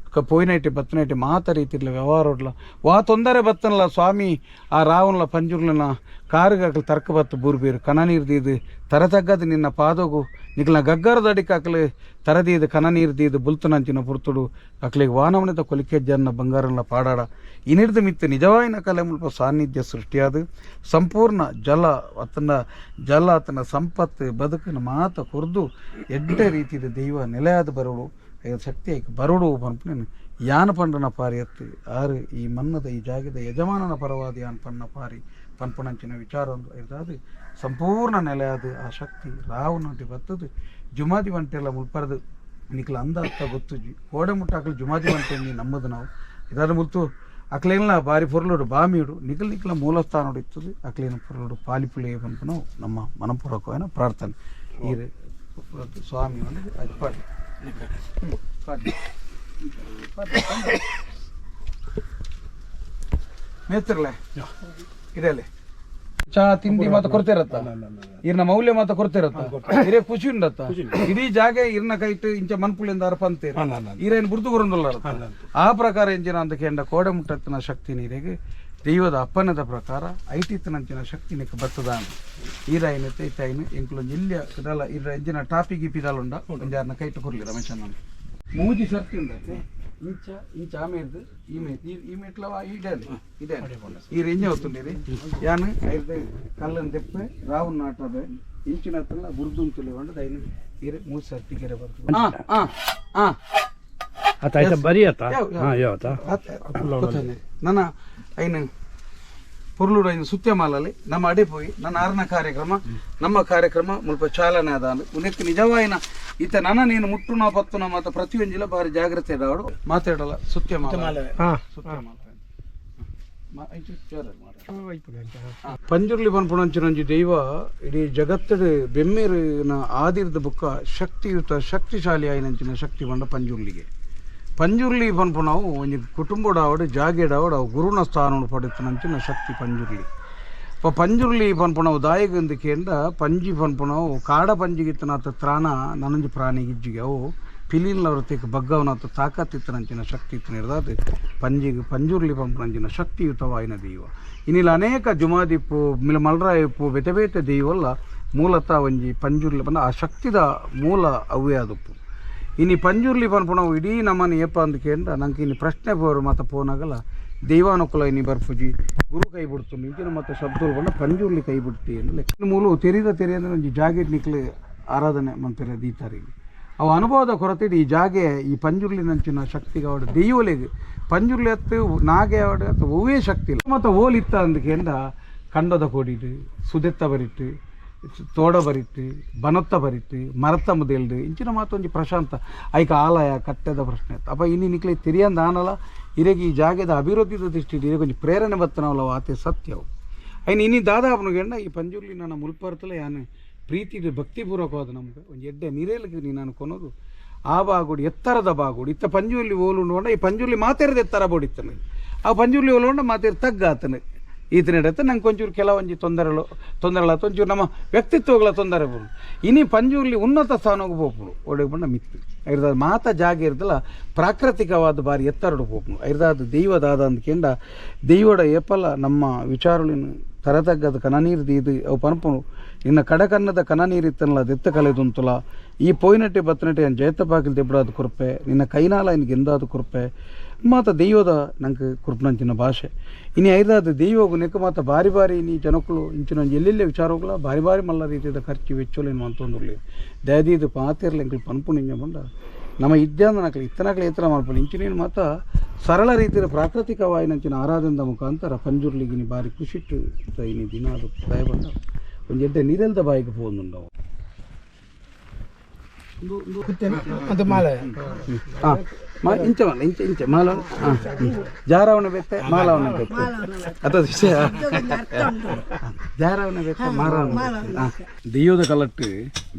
ಪೋಯಿನೈಟಿ ಬತ್ತನೈಟಿ ಮಾತ ರೀತಿರ್ಲ ವ್ಯವಹಾರಡ್ಲ ವಾ ತೊಂದರೆ ಬತ್ತನಲ್ಲ ಸ್ವಾಮಿ. ಆ ರಾವಣಲ ಪಂಜುರ್ಲನ ಕಾರಿಗೆ ಅಕ್ಲು ತರ್ಕ ಬತ್ತು ಬೂರ್ಬೀರು ಕನ ನೀರು ದೀದು ತರ ತಗ್ಗದು ನಿನ್ನ ಪಾದೋಗು ನಿಕ್ಲ ಗಗ್ಗರದಡಿಗೆ ಅಕ್ಲು ತರದೀದು ಕನ ನೀರು ದೀದು ಬುಲ್ತನಂಚಿನ ಪುರ್ತುಡು ಅಕ್ಲಿಗೆ ವಾನವನಿದ ಕೊಲಿಕೆ ಜನ್ನ ಬಂಗಾರಲ್ಲ ಪಾಡಾಡ ಇನಿರ್ದು ಮಿತ್ತು ನಿಜವಾಯಿನ ಕಲೆ ಮುಲ್ಪ ಸಾನ್ನಿಧ್ಯ ಸೃಷ್ಟಿಯಾದ ಸಂಪೂರ್ಣ ಜಲ ಆತನ ಜಲ ಆತನ ಸಂಪತ್ತು ಬದುಕಿನ ಮಾತ ಕೊರ್ದು ಎಡ್ಡೆ ರೀತಿಯ ದೈವ ನೆಲೆಯಾದ ಬರೋಡು ಶಕ್ತಿ ಐಕ್ ಬರೋಡು ಪನ್ಪುನೇನು ಯಾನ ಪಂಡನ ಪಾರಿ ಎತ್ತು ಆರು ಈ ಮನ್ನದ ಈ ಜಾಗದ ಯಜಮಾನನ ಪರವಾದ ಯಾನ್ ಪಣ್ಣ ಪಾರಿ ಪನ್ಪುನಂಚಿನ ವಿಚಾರ ಒಂದು ಇರ್ದಾದು ಸಂಪೂರ್ಣ ನೆಲೆಯಾದ ಆ ಶಕ್ತಿ ರಾವನಂಟಿ ಬತ್ತದು ಜುಮಾದಿ వంಟೆಲ್ಲ ಮುಲ್ಪರ್ದು ನಿಕ್ಲ ಅಂದ ಅರ್ಥ ಗೊತ್ತುಜಿ ಕೋಡೆ ಮುಟ್ಟಾಕಲು ಜುಮಾದಿ వంటೆ ನಮ್ಮದು ನಾವು ಇದಾದ ಮುಲ್ತು ಅಕ್ಲೇನ ಬಾರಿ ಪೊರ್ಲುಡು ಬಾಮಿಯುಡು ನಿಕಲ್ ನಿಕ್ಲ ಮೂಲಸ್ಥಾನೋಡು ಇತ್ತದು ಅಕ್ಲೇನ ಪೊರ್ಲುಡು ಪಾಲಿಪುಲೆ ಪನ್ಪುನ ನಮ್ಮ ಮನಪೂರ್ವಕವಾದ ಪ್ರಾರ್ಥನೆ. ಈ ಸ್ವಾಮಿ ಒಂದು ಅಜ್ಪಾಡಿ ಮೇತ್ರಲೆ ಇದೆಲೆ ಚಾ ತಿಂಡಿ ಮಾತ ಕೊಡ್ತಿರತ್ತ, ಇರ್ನ ಮೌಲ್ಯ ಮಾತ ಕೊಡ್ತಿರತ್ತ, ಇರೇ ಖುಷಿ ಉಂಡತ್ತ. ಇಡೀ ಜಾಗ ಇರ್ನ ಕೈಟ್ ಇಂಚ ಮನ್ಪುಳಿಂದ ಅರ್ಪಂತೀರ ಈರೇನು ಬುರ್ದು ಕೊರೊಂದುಲ್ಲ. ಆ ಪ್ರಕಾರ ಎಂಜಿನ ಅಂತ ಕೇಂದ್ರ ಕೋಡೆ ಮುಟ್ಟತ್ತಿನ ಶಕ್ತಿ ನೀರಿಗೆ ದೈವದ ಅಪ್ಪನದ ಪ್ರಕಾರ ಐಟಿತ್ತನಂಚಿನ ಶಕ್ತಿ ನಿಕ್ ಬತ್ತದ ಈರಾಯಿನ ತೈತಾಯಿನ ಎಂಕುಲು ಇಲ್ಲಿಯ ಇದಲ್ಲ ಇರ ಎಂಜಿನ ಟಾಪಿ ಗಿಪಿ ಉಂಡ ಒಂಜಾರ್ನ ಕೈಟ್ ಕೊರ್ಲಿ ರಮೇಶಣ್ಣ ಮೂಜಿ ಸರ್ತಿ ಉಂಡತ್ತೆ ಇಂಚ ಇಂಚ ಆಮೇರ್ದು ಈ ಮೇಟ್ ಈ ಮೇಟ್ಲವ ಇದೇ ಇದೇ ಈ ರೆಂಜ ಹೊತ್ತುಂಡಿರಿ ಯಾನ್ ಐದು ಕಲ್ಲನ್ ದೆಪ್ಪೆ ರಾವುನ್ ನಾಟದೆ ಇಂಚಿನ ಹತ್ತಲ್ಲ ಬುರ್ದುಂತುಲೆ ಉಂಡು ದೈನ ಇರೆ ಮೂರು ಸರ್ತಿ ಗೆರೆ ಬರ್ತದೆ. ಆ ಆ ಆ ಆತ ಆಯ್ತಾ ಬರಿ ಆತ. ಯಾವ? ಹಾಂ ಯಾವತ್ತ? ನನ್ನ ಐನ ಪೊರ್ಲುಡು ಐನ ಸುತ್ಯ ಮಾಲಲ್ಲಿ ನಮ್ಮ ಅಡೆ ಪೋಯಿ ನನ್ನ ಆರ್ನ ಕಾರ್ಯಕ್ರಮ ನಮ್ಮ ಕಾರ್ಯಕ್ರಮ ಮುಲ್ಪ ಚಾಲನೆ ಆದ ಉನೆಕ್ ನಿಜವಾಯಿನ ಈತ ನನ್ನ ನೀನು ಮುಟ್ಟುನ ಪತ್ತುನ ಮಾತ ಪ್ರತಿಯೊಂಜಿಲ ಬಾರಿ ಜಾಗ್ರತೆ ಇಡಾವಡು ಮಾತಾಡಲ್ಲ ಸುತ್ಯ ಮಾಲ ಸುತ್ಯ ಮಾಲ ಪಂಜುರ್ಲಿ ಪನ್ಪುಣಂಚಿನೊಂಜಿ ದೈವ ಇಡೀ ಜಗತ್ತಡು ಬೆಮ್ಮೇರಿನ ಆದಿರ್ದ ಬುಕ್ಕ ಶಕ್ತಿಯುತ ಶಕ್ತಿಶಾಲಿ ಆಯಿನಂಚಿನ ಶಕ್ತಿ ಬಂಡ ಪಂಜುರ್ಲಿಗೆ. ಪಂಜುರ್ಲಿ ಪನ್ಪುನವು ಒಂಜಿ ಕುಟುಂಬಡಾವಡು ಜಾಗೆಡಾವಡು ಅವು ಗುರುನ ಸ್ಥಾನವನ್ನು ಪಡೆತನಂಚಿನ ಶಕ್ತಿ ಪಂಜುರ್ಲಿ. ಇಪ್ಪ ಪಂಜುರ್ಲಿ ಪನ್ಪುನವು ದಾಯಿಗಂದು ಕೇಂದ್ರ ಪಂಜಿ ಪನ್ಪುನವು ಕಾಡ ಪಂಜಿಗಿತ್ತನಾತ ತ್ರಾಣ ನನಂಜಿ ಪ್ರಾಣಿಗಿಜ್ಜಿಗೆ ಅವು ಪಿಲಿನ್ಲವರತೆಕ್ ಬಗ್ಗವನಾತ ತಾಕತ್ತಿತ್ತನಂಚಿನ ಶಕ್ತಿ ಇತ್ತು ಪಂಜಿಗೆ ಪಂಜುರ್ಲಿ ಪಂಪುನಂಚಿನ ಶಕ್ತಿಯುತವಾಯಿನ ದೈವ. ಇನ್ನಿಲ್ಲ ಅನೇಕ ಜುಮಾದಿಪ್ಪು ಮಿಲ ಮಲ್ರಾಯಿಪ್ಪು ಬೇತೆ ಬೇತೆ ದೈವಲ್ಲ ಮೂಲತಃ ಒಂಜಿ ಪಂಜುರ್ಲಿ ಪಂಡ ಆ ಶಕ್ತಿದ ಮೂಲ ಅವೇ ಆದುಪ್ಪು. ಇನ್ನು ಪಂಜುರ್ಲಿ ಪನ್ಪುನವು ಇಡೀ ನಮ್ಮನೆ ಏಪ ಅಂದ್ ಕೇಂದ್ರ ನಂಗೆ ಇನ್ನು ಪ್ರಶ್ನೆ ಬೋರು ಮಾತ ಪೋನಾಗಲ್ಲ ದೈವಾನುಕೂಲ ಇನಿ ಬರ್ಪುಜಿ ಗುರು ಕೈ ಬಿಡ್ತು ಇಂಚಿನ ಮತ್ತೆ ಶಬ್ದಗಳು ಬಂಡ ಪಂಜುರ್ಲಿ ಕೈ ಬಿಡ್ತಿ ಲೆಕ್ಕ ಮೂಲ ತೆರಿದ ತೆರೆಯಂದ್ರೆ ಒಂಜಿ ಜಾಗೆಟ್ ನಿಕ್ಲೆ ಆರಾಧನೆ ಮಂತಿರ ದೀತಾರೆ. ಅವು ಅನುಭವದ ಕೊರತೆ ಈ ಜಾಗೆ ಈ ಪಂಜುರ್ಲಿನಂಚಿನ ಶಕ್ತಿಗೆ ಅವಡು ದೈವಲೆಗ್ ಪಂಜುರ್ಲಿ ಅತ್ತು ನಾಗೆ ಅವಡು ಅತ್ತು ಒವ್ವೇ ಶಕ್ತಿ ಇಲ್ಲ ಮತ್ತು ಓಲಿತ್ತ ಅಂದಕೇಂದ ಕಂಡದ ಕೋಡಿಟ್ಟು ಸುದೆತ್ತ ಬರಿಟ್ಟು ತೋಡ ಬರಿಟ್ಟು ಬನತ್ತ ಬರಿಟ್ಟು ಮರತ್ತ ಮುದೆಲ್ದು ಇಂಚಿನ ಮಾತೊಂಜಿ ಪ್ರಶಾಂತ ಐಕ ಆಲಯ ಕಟ್ಟೆದ ಪ್ರಶ್ನೆ ಅಪ್ಪ ಇನ್ನು ನಿಕ್ಲೆ ತೆರಿಯಂದ ಆನಲ ಇರೆಗೆ ಈ ಜಾಗೆದ ಅಭಿವೃದ್ಧಿದ ದೃಷ್ಟಿ ಇರೆಗೆ ಒಂಜಿ ಪ್ರೇರಣೆ ಬತ್ತನವಲ್ಲ ಆತೆ ಸತ್ಯವು. ಐನ್ ಇನಿ ದಾದಾಪನುಗೆಂಡ ಈ ಪಂಜುರ್ಲಿ ನನ್ನ ಮುಲ್ಪರ್ತಲ ಯಾನು ಪ್ರೀತಿ ಭಕ್ತಿಪೂರ್ವಕವಾದ ನಮ್ಗೆ ಒಂಜಿ ಎಡ್ಡೆ ನಿರೇಲಿಗೆ ನೀನು ಕೊನೋದು ಆ ಬಾಗುಡಿ ಎತ್ತರದ ಬಾಗುಡಿ ಇತ್ತ ಪಂಜುರ್ಲಿ ಓಲು ಈ ಪಂಜುರ್ಲಿ ಮಾತೇರದ ಎತ್ತರ ಬೋಡಿತ್ತನೆ ಆ ಪಂಜುರ್ಲಿ ಓಲುಂಡ ಮಾತೇರು ತಗ್ಗಾತನೆ ಈತನಿಡತ್ತೆ ನಂಗೆ ಒಂಚೂರು ಕೆಲವೊಂಜಿ ತೊಂದರೆಗಳು ತೊಂದರೆಗಳ ಒಂಚೂರು ನಮ್ಮ ವ್ಯಕ್ತಿತ್ವಗಳ ತೊಂದರೆ ಬೋಡು ಇನಿ ಪಂಜುರ್ಲಿ ಉನ್ನತ ಸ್ಥಾನಕ್ಕೆ ಪೋಪುಡು ಒಡೆಗೆ ಬಂಡ ಮಿತ್ತು ಇರ್ತದೆ ಮಾತ ಜಾಗ ಇರ್ತಲ್ಲ. ಪ್ರಾಕೃತಿಕವಾದ ಬಾರಿ ಎತ್ತರಡು ಪೋಪುಂಡು ಐರ್ದಾದ ದೈವದಾದ ಅಂದ್ಕೆಂಡ ದೈವಡ ಏಪಲ ನಮ್ಮ ವಿಚಾರಲಿನ ತರತಗ್ಗದ ಕನನೀರು ದೀದು ಅವು ಪನ್ಪುಂಡು ಇನ್ನು ಕಡಕನ್ನದ ಕನನೀರು ಇತ್ತನಲ್ಲ ದೆತ್ತ ಕಲೆದುಂತುಲ ಈ ಪೋಯಿನಟ್ಟೆ ಬತ್ತನಟ್ಟೆ ಏನು ಜಯತ ಬಾಗಿಲು ದೆಬ್ಬಡಾದ ಕುರ್ಪೆ ನಿನ್ನ ಕೈನಾಲ ಇನ್ ಗೆಂದಾದ ಕುರ್ಪೆ ಮಾತ ದೈವದ ನಂಗೆ ಕುರ್ಪನಂಚಿನ ಭಾಷೆ ಇನ್ನು ಐದಾದ ದೈವಗು ನೆಕ್ಕ ಮಾತ ಬಾರಿ ಬಾರಿ ಇನಿ ಜನಕ್ಕಳು ಇಂಚಿನ ಎಲ್ಲೆಲ್ಲೇ ವಿಚಾರಗಳ ಬಾರಿ ಬಾರಿ ಮಲ್ಲ ರೀತಿಯ ಖರ್ಚು ವೆಚ್ಚಲು ಏನು ಅಂತಂದುರ್ಲಿ ದಯದೀದು ಪಾತಿರ್ಲಿ ಎಂಕಲು ಪನ್ಪುಂಡು ಇಂಜ ಪಂಡ ನಮ್ಮ ಇದ್ಯಾಂದ ನಕಲು ಇತ್ತನಕಲು ಏತರ ಮಲ್ಪಲು ಇಂಚಿನೇನು ಮಾತ ಸರಳ ರೀತಿಯ ಪ್ರಾಕೃತಿಕವಾಯಿನಂಚಿನ ಆರಾಧನೆದ ಮುಖಾಂತರ ಪಂಜುರ್ಲಿಗಿನಿ ಬಾರಿ ಖುಷಿಟ್ಟು ಇನಿ ದಿನ ಅದು ದಯಬಂಡ ಒಂಜಿ ಎಡ್ಡೆ ನೀರೆಲ್ದ ಬಾಯಿಗೆ ಪೋಂದುಂಡವು ಅದು ಮಾಲೆ ಹಾಂ ಮಾ ಇಂಚ ಮಲ್ಲ ಇಂಚ ಇಂಚ ಮಾಲ ಹಾಂ ಜಾರವನ ಬೆತ್ತೆ ಮಾಲವನ ಬೆತ್ತೆ ಅದು ವಿಷಯ ಜಾರವನ ಬೆತ್ತೆ ಮಾರವನ ಬೆತ್ತೆ ದೆಯ್ಯೋದ ಕಲಟ್ಟು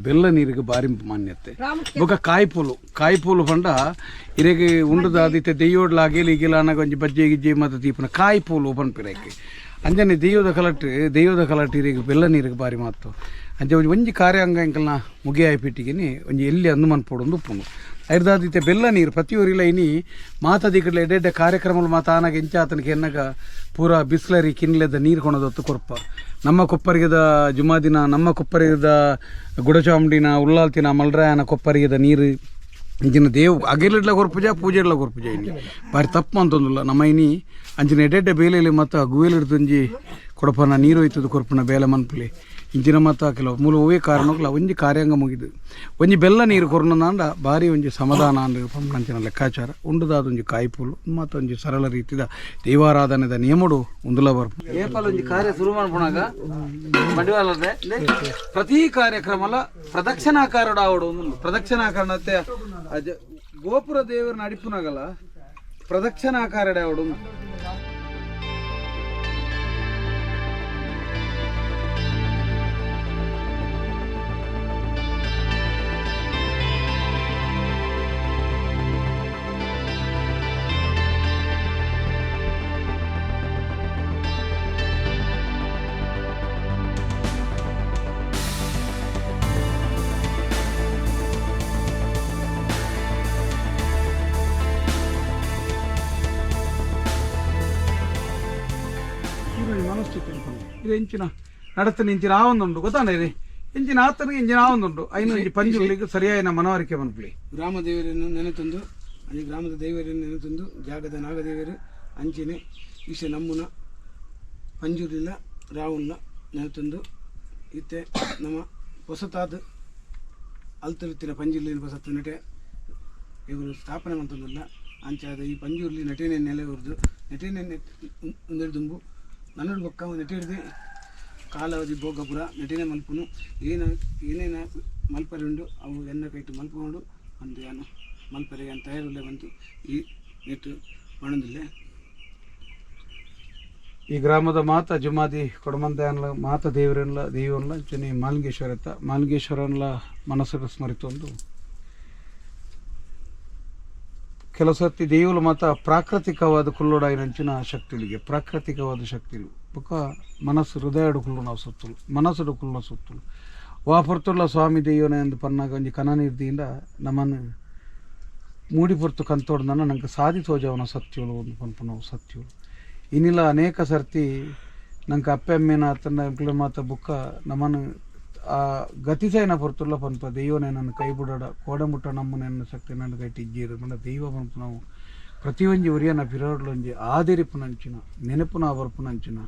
ಬೆಲ್ಲ ನೀರಿಗೆ ಬಾರಿ ಮಾನ್ಯತೆ ಬೊಕ ಕಾಯ್ಪೂಲು ಕಾಯ್ಪೂಲು ಪಂಡ ಇರೆಗೆ ಉಂಡುದ ಆದಿತ್ತೆ ದೆಯ್ಯೋಡ್ಲ ಅಗೇಲಿ ಗಿಲ ಅನಗ ಒಂಜಿ ಬಜ್ಜೆ ಗಿಜ್ಜೆ ಮತ್ತು ದೀಪನ ಕಾಯ್ಪೂಲು ಪನ್ಪಿರಕ್ಕೆ ಅಂಜನೆ ದೆಯ್ಯೋದ ಕಲಟ್ಟು ಇರೆಗೆ ಬೆಲ್ಲ ನೀರಿಗೆ ಬಾರಿ ಮಾತು ಅಂಚೆ ಒಂಜಿ ಒಂಜಿ ಕಾರ್ಯಾಂಗ ಎಂಕಲ್ನ ಮುಗಿಯಾಯ್ಪಿಟ್ಟಿಗೆನಿ ಒಂಜಿ ಎಲ್ಲಿ ಅಂದು ಮನ್ಪೊಡೊಂದು ಉಪ್ಪುಂಡು ಐರ್ದಾದಿತ್ತೆ ಬೆಲ್ಲ ನೀರು ಪ್ರತಿ ಊರಿಲ ಇನಿ ಮಾತಾದಿಕಡ್ಲೆ ಎಡ್ಡೆಡ್ಡೆ ಕಾರ್ಯಕ್ರಮలు ಮಾತ ಆನಾಗ ಎಂಚಾತನಿಗೆ ಎನ್ನಗ ಪೂರ ಬಿಸ್ಲರಿ ಕಿನ್ಲೆದ ನೀರು ಕೊಣದೊತ್ತು ಕೊರ್ಪ ನಮ್ಮ ಕೊಪ್ಪರಿಗದ ಜುಮಾದಿನ ನಮ್ಮ ಕೊಪ್ಪರಿಗದ ಗುಡಚಾಮುಂಡಿನ ಉಲ್ಲಾಲ್ತಿನ ಮಲ್ರಾಯನ ಕೊಪ್ಪರಿಗದ ನೀರು ಇಂಚಿನ ದೇವ್ ಅಗಿಲಿಡ್ಲ ಕೊರ್ಪುಜ ಪೂಜೆಡ್ಲ ಕೊರ್ಪುಜ ಇನಿ ಬಾರಿ ತಪ್ಪು ಅಂತಂದುಲ್ಲ ನಮ್ಮ ಇನಿ ಅಂಚಿನ ಎಡ್ಡೆಡ್ಡೆ ಬೇಲೆಲಿ ಮತ್ತು ಗುವೇಲಿಡ್ದುಂಜಿ ಕೊಡಪನ ನೀರು ಹೋಯ್ತದ ಕೊರ್ಪುನ ಬೇಲೆ ಮನ್ಪುಲಿ ಇಂಚಿನ ಮಾತ ಕೆಲವು ಮೂಲ ಒವ್ವೇ ಕಾರಣಗಳ ಒಂಜಿ ಕಾರ್ಯಾಂಗ ಮುಗಿದು ಒಂಜಿ ಬೆಲ್ಲ ನೀರು ಕೊರ್ನಂದಾಂಡ ಭಾರಿ ಒಂಜಿ ಸಮಾಧಾನ ಅಂದ್ ಪಂಪನಂಚಿನ ಲೆಕ್ಕಾಚಾರ ಉಂಡುದಾದ ಒಂಜಿ ಕಾಯಿಪುಲು ಮತ್ತೊಂಜಿ ಸರಳ ರೀತಿದ ದೈವಾರಾಧನೆದ ನಿಯಮಡು ಉಂದುಲ ಬರ್ಪು ಏಪಲ ಒಂಜಿ ಕಾರ್ಯ ಶುರು ಮಾಡ್ಪುಣಾಗ ಬಂಡಿವಾಲದೆ ಪ್ರತಿ ಕಾರ್ಯಕ್ರಮಲ ಪ್ರದಕ್ಷಿಣಾಕಾರ ಆವಡು ಒಂದು ಪ್ರದಕ್ಷಿಣಾಕಾರಣತೆ ಗೋಪುರ ದೇವರ ನಡಿಪುನಾಗಲ ಪ್ರದಕ್ಷಿಣಾಕಾರ ಆವಡು ಮನಸ್ಥಿತಿ ಇದು ಎಂಚಿನ ನಡತನ ಇಂಚಿನ ಆವೊಂದುಂಡು ಗೊತ್ತಾನೆ ರೀ ಇಂಚಿನ ಆತನಿಗೆ ಇಂಚಿನ ಆವೊಂದುಂಡು ಐನು ಇಂಚಿ ಪಂಜುಗಳಿಗೆ ಸರಿಯಾದ ಮನವರಿಕೆ ಮನ್ಪುಲಿ ಗ್ರಾಮ ದೇವರನ್ನು ನೆನೆತಂದು ಅಲ್ಲಿ ಗ್ರಾಮದ ದೇವರನ್ನು ನೆನೆತಂದು ಜಾಗದ ನಾಗದೇವರು ಅಂಚಿನೆ ಈಶ ನಮ್ಮುನ ಪಂಜುರ್ಲಿಲ್ಲ ರಾವುಲ್ಲ ನೆನೆತಂದು ಇತ್ತೆ ನಮ್ಮ ಹೊಸತಾದ ಅಲ್ತರುತ್ತಿನ ಪಂಜುರ್ಲಿನ ಹೊಸತು ನಟೆ ಇವರು ಸ್ಥಾಪನೆ ಮಂತಂದಿಲ್ಲ ಅಂಚಾದ ಈ ಪಂಜುರ್ಲಿ ನಟನೆ ನೆಲೆ ಉರ್ದು ನಟನೆ ಒಂದೆರಡು ದುಂಬು ನನ್ನಡು ಬೊಕ್ಕ ನಟೆ ಹಿಡ್ದೆ ಕಾಲಾವಧಿ ಭೋಗಪುರ ನಟನೆ ಮಲ್ಪುನು ಏನ ಏನೇನ ಮಲ್ಪರೆ ಉಂಡು ಅವು ಎನ್ನ ಕೈಟು ಮಲ್ಪುಂಡು ಒಂದು ಏನು ಮಲ್ಪರೆಗೆ ಅಂತ ತಯಾರುಳ್ಳೆ ಬಂತು ಈ ನೆಟ್ಟು ಮಾಡೊಂದಿಲ್ಲ. ಈ ಗ್ರಾಮದ ಮಾತ ಜುಮಾದಿ ಕೊಡಮಂದಯನ್ಲ ಮಾತ ದೇವರನ್ಲ ದೇವನ್ಲ ಜನಿ ಮಾಲ್ಗೇಶ್ವರ ಎತ್ತ ಮಾಲ್ಗೇಶ್ವರನ್ಲ ಮನಸ್ಸು ಸ್ಮರಿತೊಂದು ಕೆಲವು ಸರ್ತಿ ದೇವರು ಮಾತ ಪ್ರಾಕೃತಿಕವಾದ ಕುಲ್ಲೋಡಾಯಿನಂಚಿನ ಶಕ್ತಿಗಳಿಗೆ ಪ್ರಾಕೃತಿಕವಾದ ಶಕ್ತಿಗಳು ಬೊಕ್ಕ ಮನಸ್ಸು ಹೃದಯ ಕುಲ್ಲು ಸುತ್ತಲು ಮನಸ್ಸು ಕುಲ್ಲ ಸುತ್ತಲು ವಾ ಪೊರ್ತುಳ್ಳ ಸ್ವಾಮಿ ದೈವನ ಎಂದು ಪನ್ನಾಗ ಒಂಜಿ ಕನ ನಿರ್ದಿಯಿಂದ ನಮ್ಮನ್ನು ಮೂಡಿ ಪೊರ್ತು ಕಂತೋಡ್ದನ ನಂಗೆ ಸಾಧಿ ತೋಜವನ ಸತ್ಯಗಳು ಒಂದು ಪನ್ಪುನವು ಸತ್ಯಗಳು ಇನ್ನಿಲ್ಲ ಅನೇಕ ಸರ್ತಿ ನಂಗೆ ಅಪ್ಪೆ ಅಮ್ಮೇನ ಆತನ ಎಂಕ್ಲೆ ಮಾತ ಬುಕ್ಕ ನಮ್ಮನ್ನು ಆ ಗತಿಸೈನ ಪೊರ್ತುಳ್ಳ ಪನ್ಪ ದೈವನೇ ನನ್ನ ಕೈ ಬಿಡಡ ಕೋಡಮುಟ್ಟ ನಮ್ಮನೆ ಶಕ್ತಿ ನನ್ನ ಕೈ ಇಜ್ಜೀರು ಮಂಡ ದೈವ ಪನ್ಪು ನಾವು ಪ್ರತಿಯೊಂಜಿ ಉರಿಯನ ಪಿರೋಡ್ಲೊಂಜಿ ಆದಿರಿಪುನಂಚಿನ ನೆನಪುನ ಬರ್ಪುನಂಚಿನ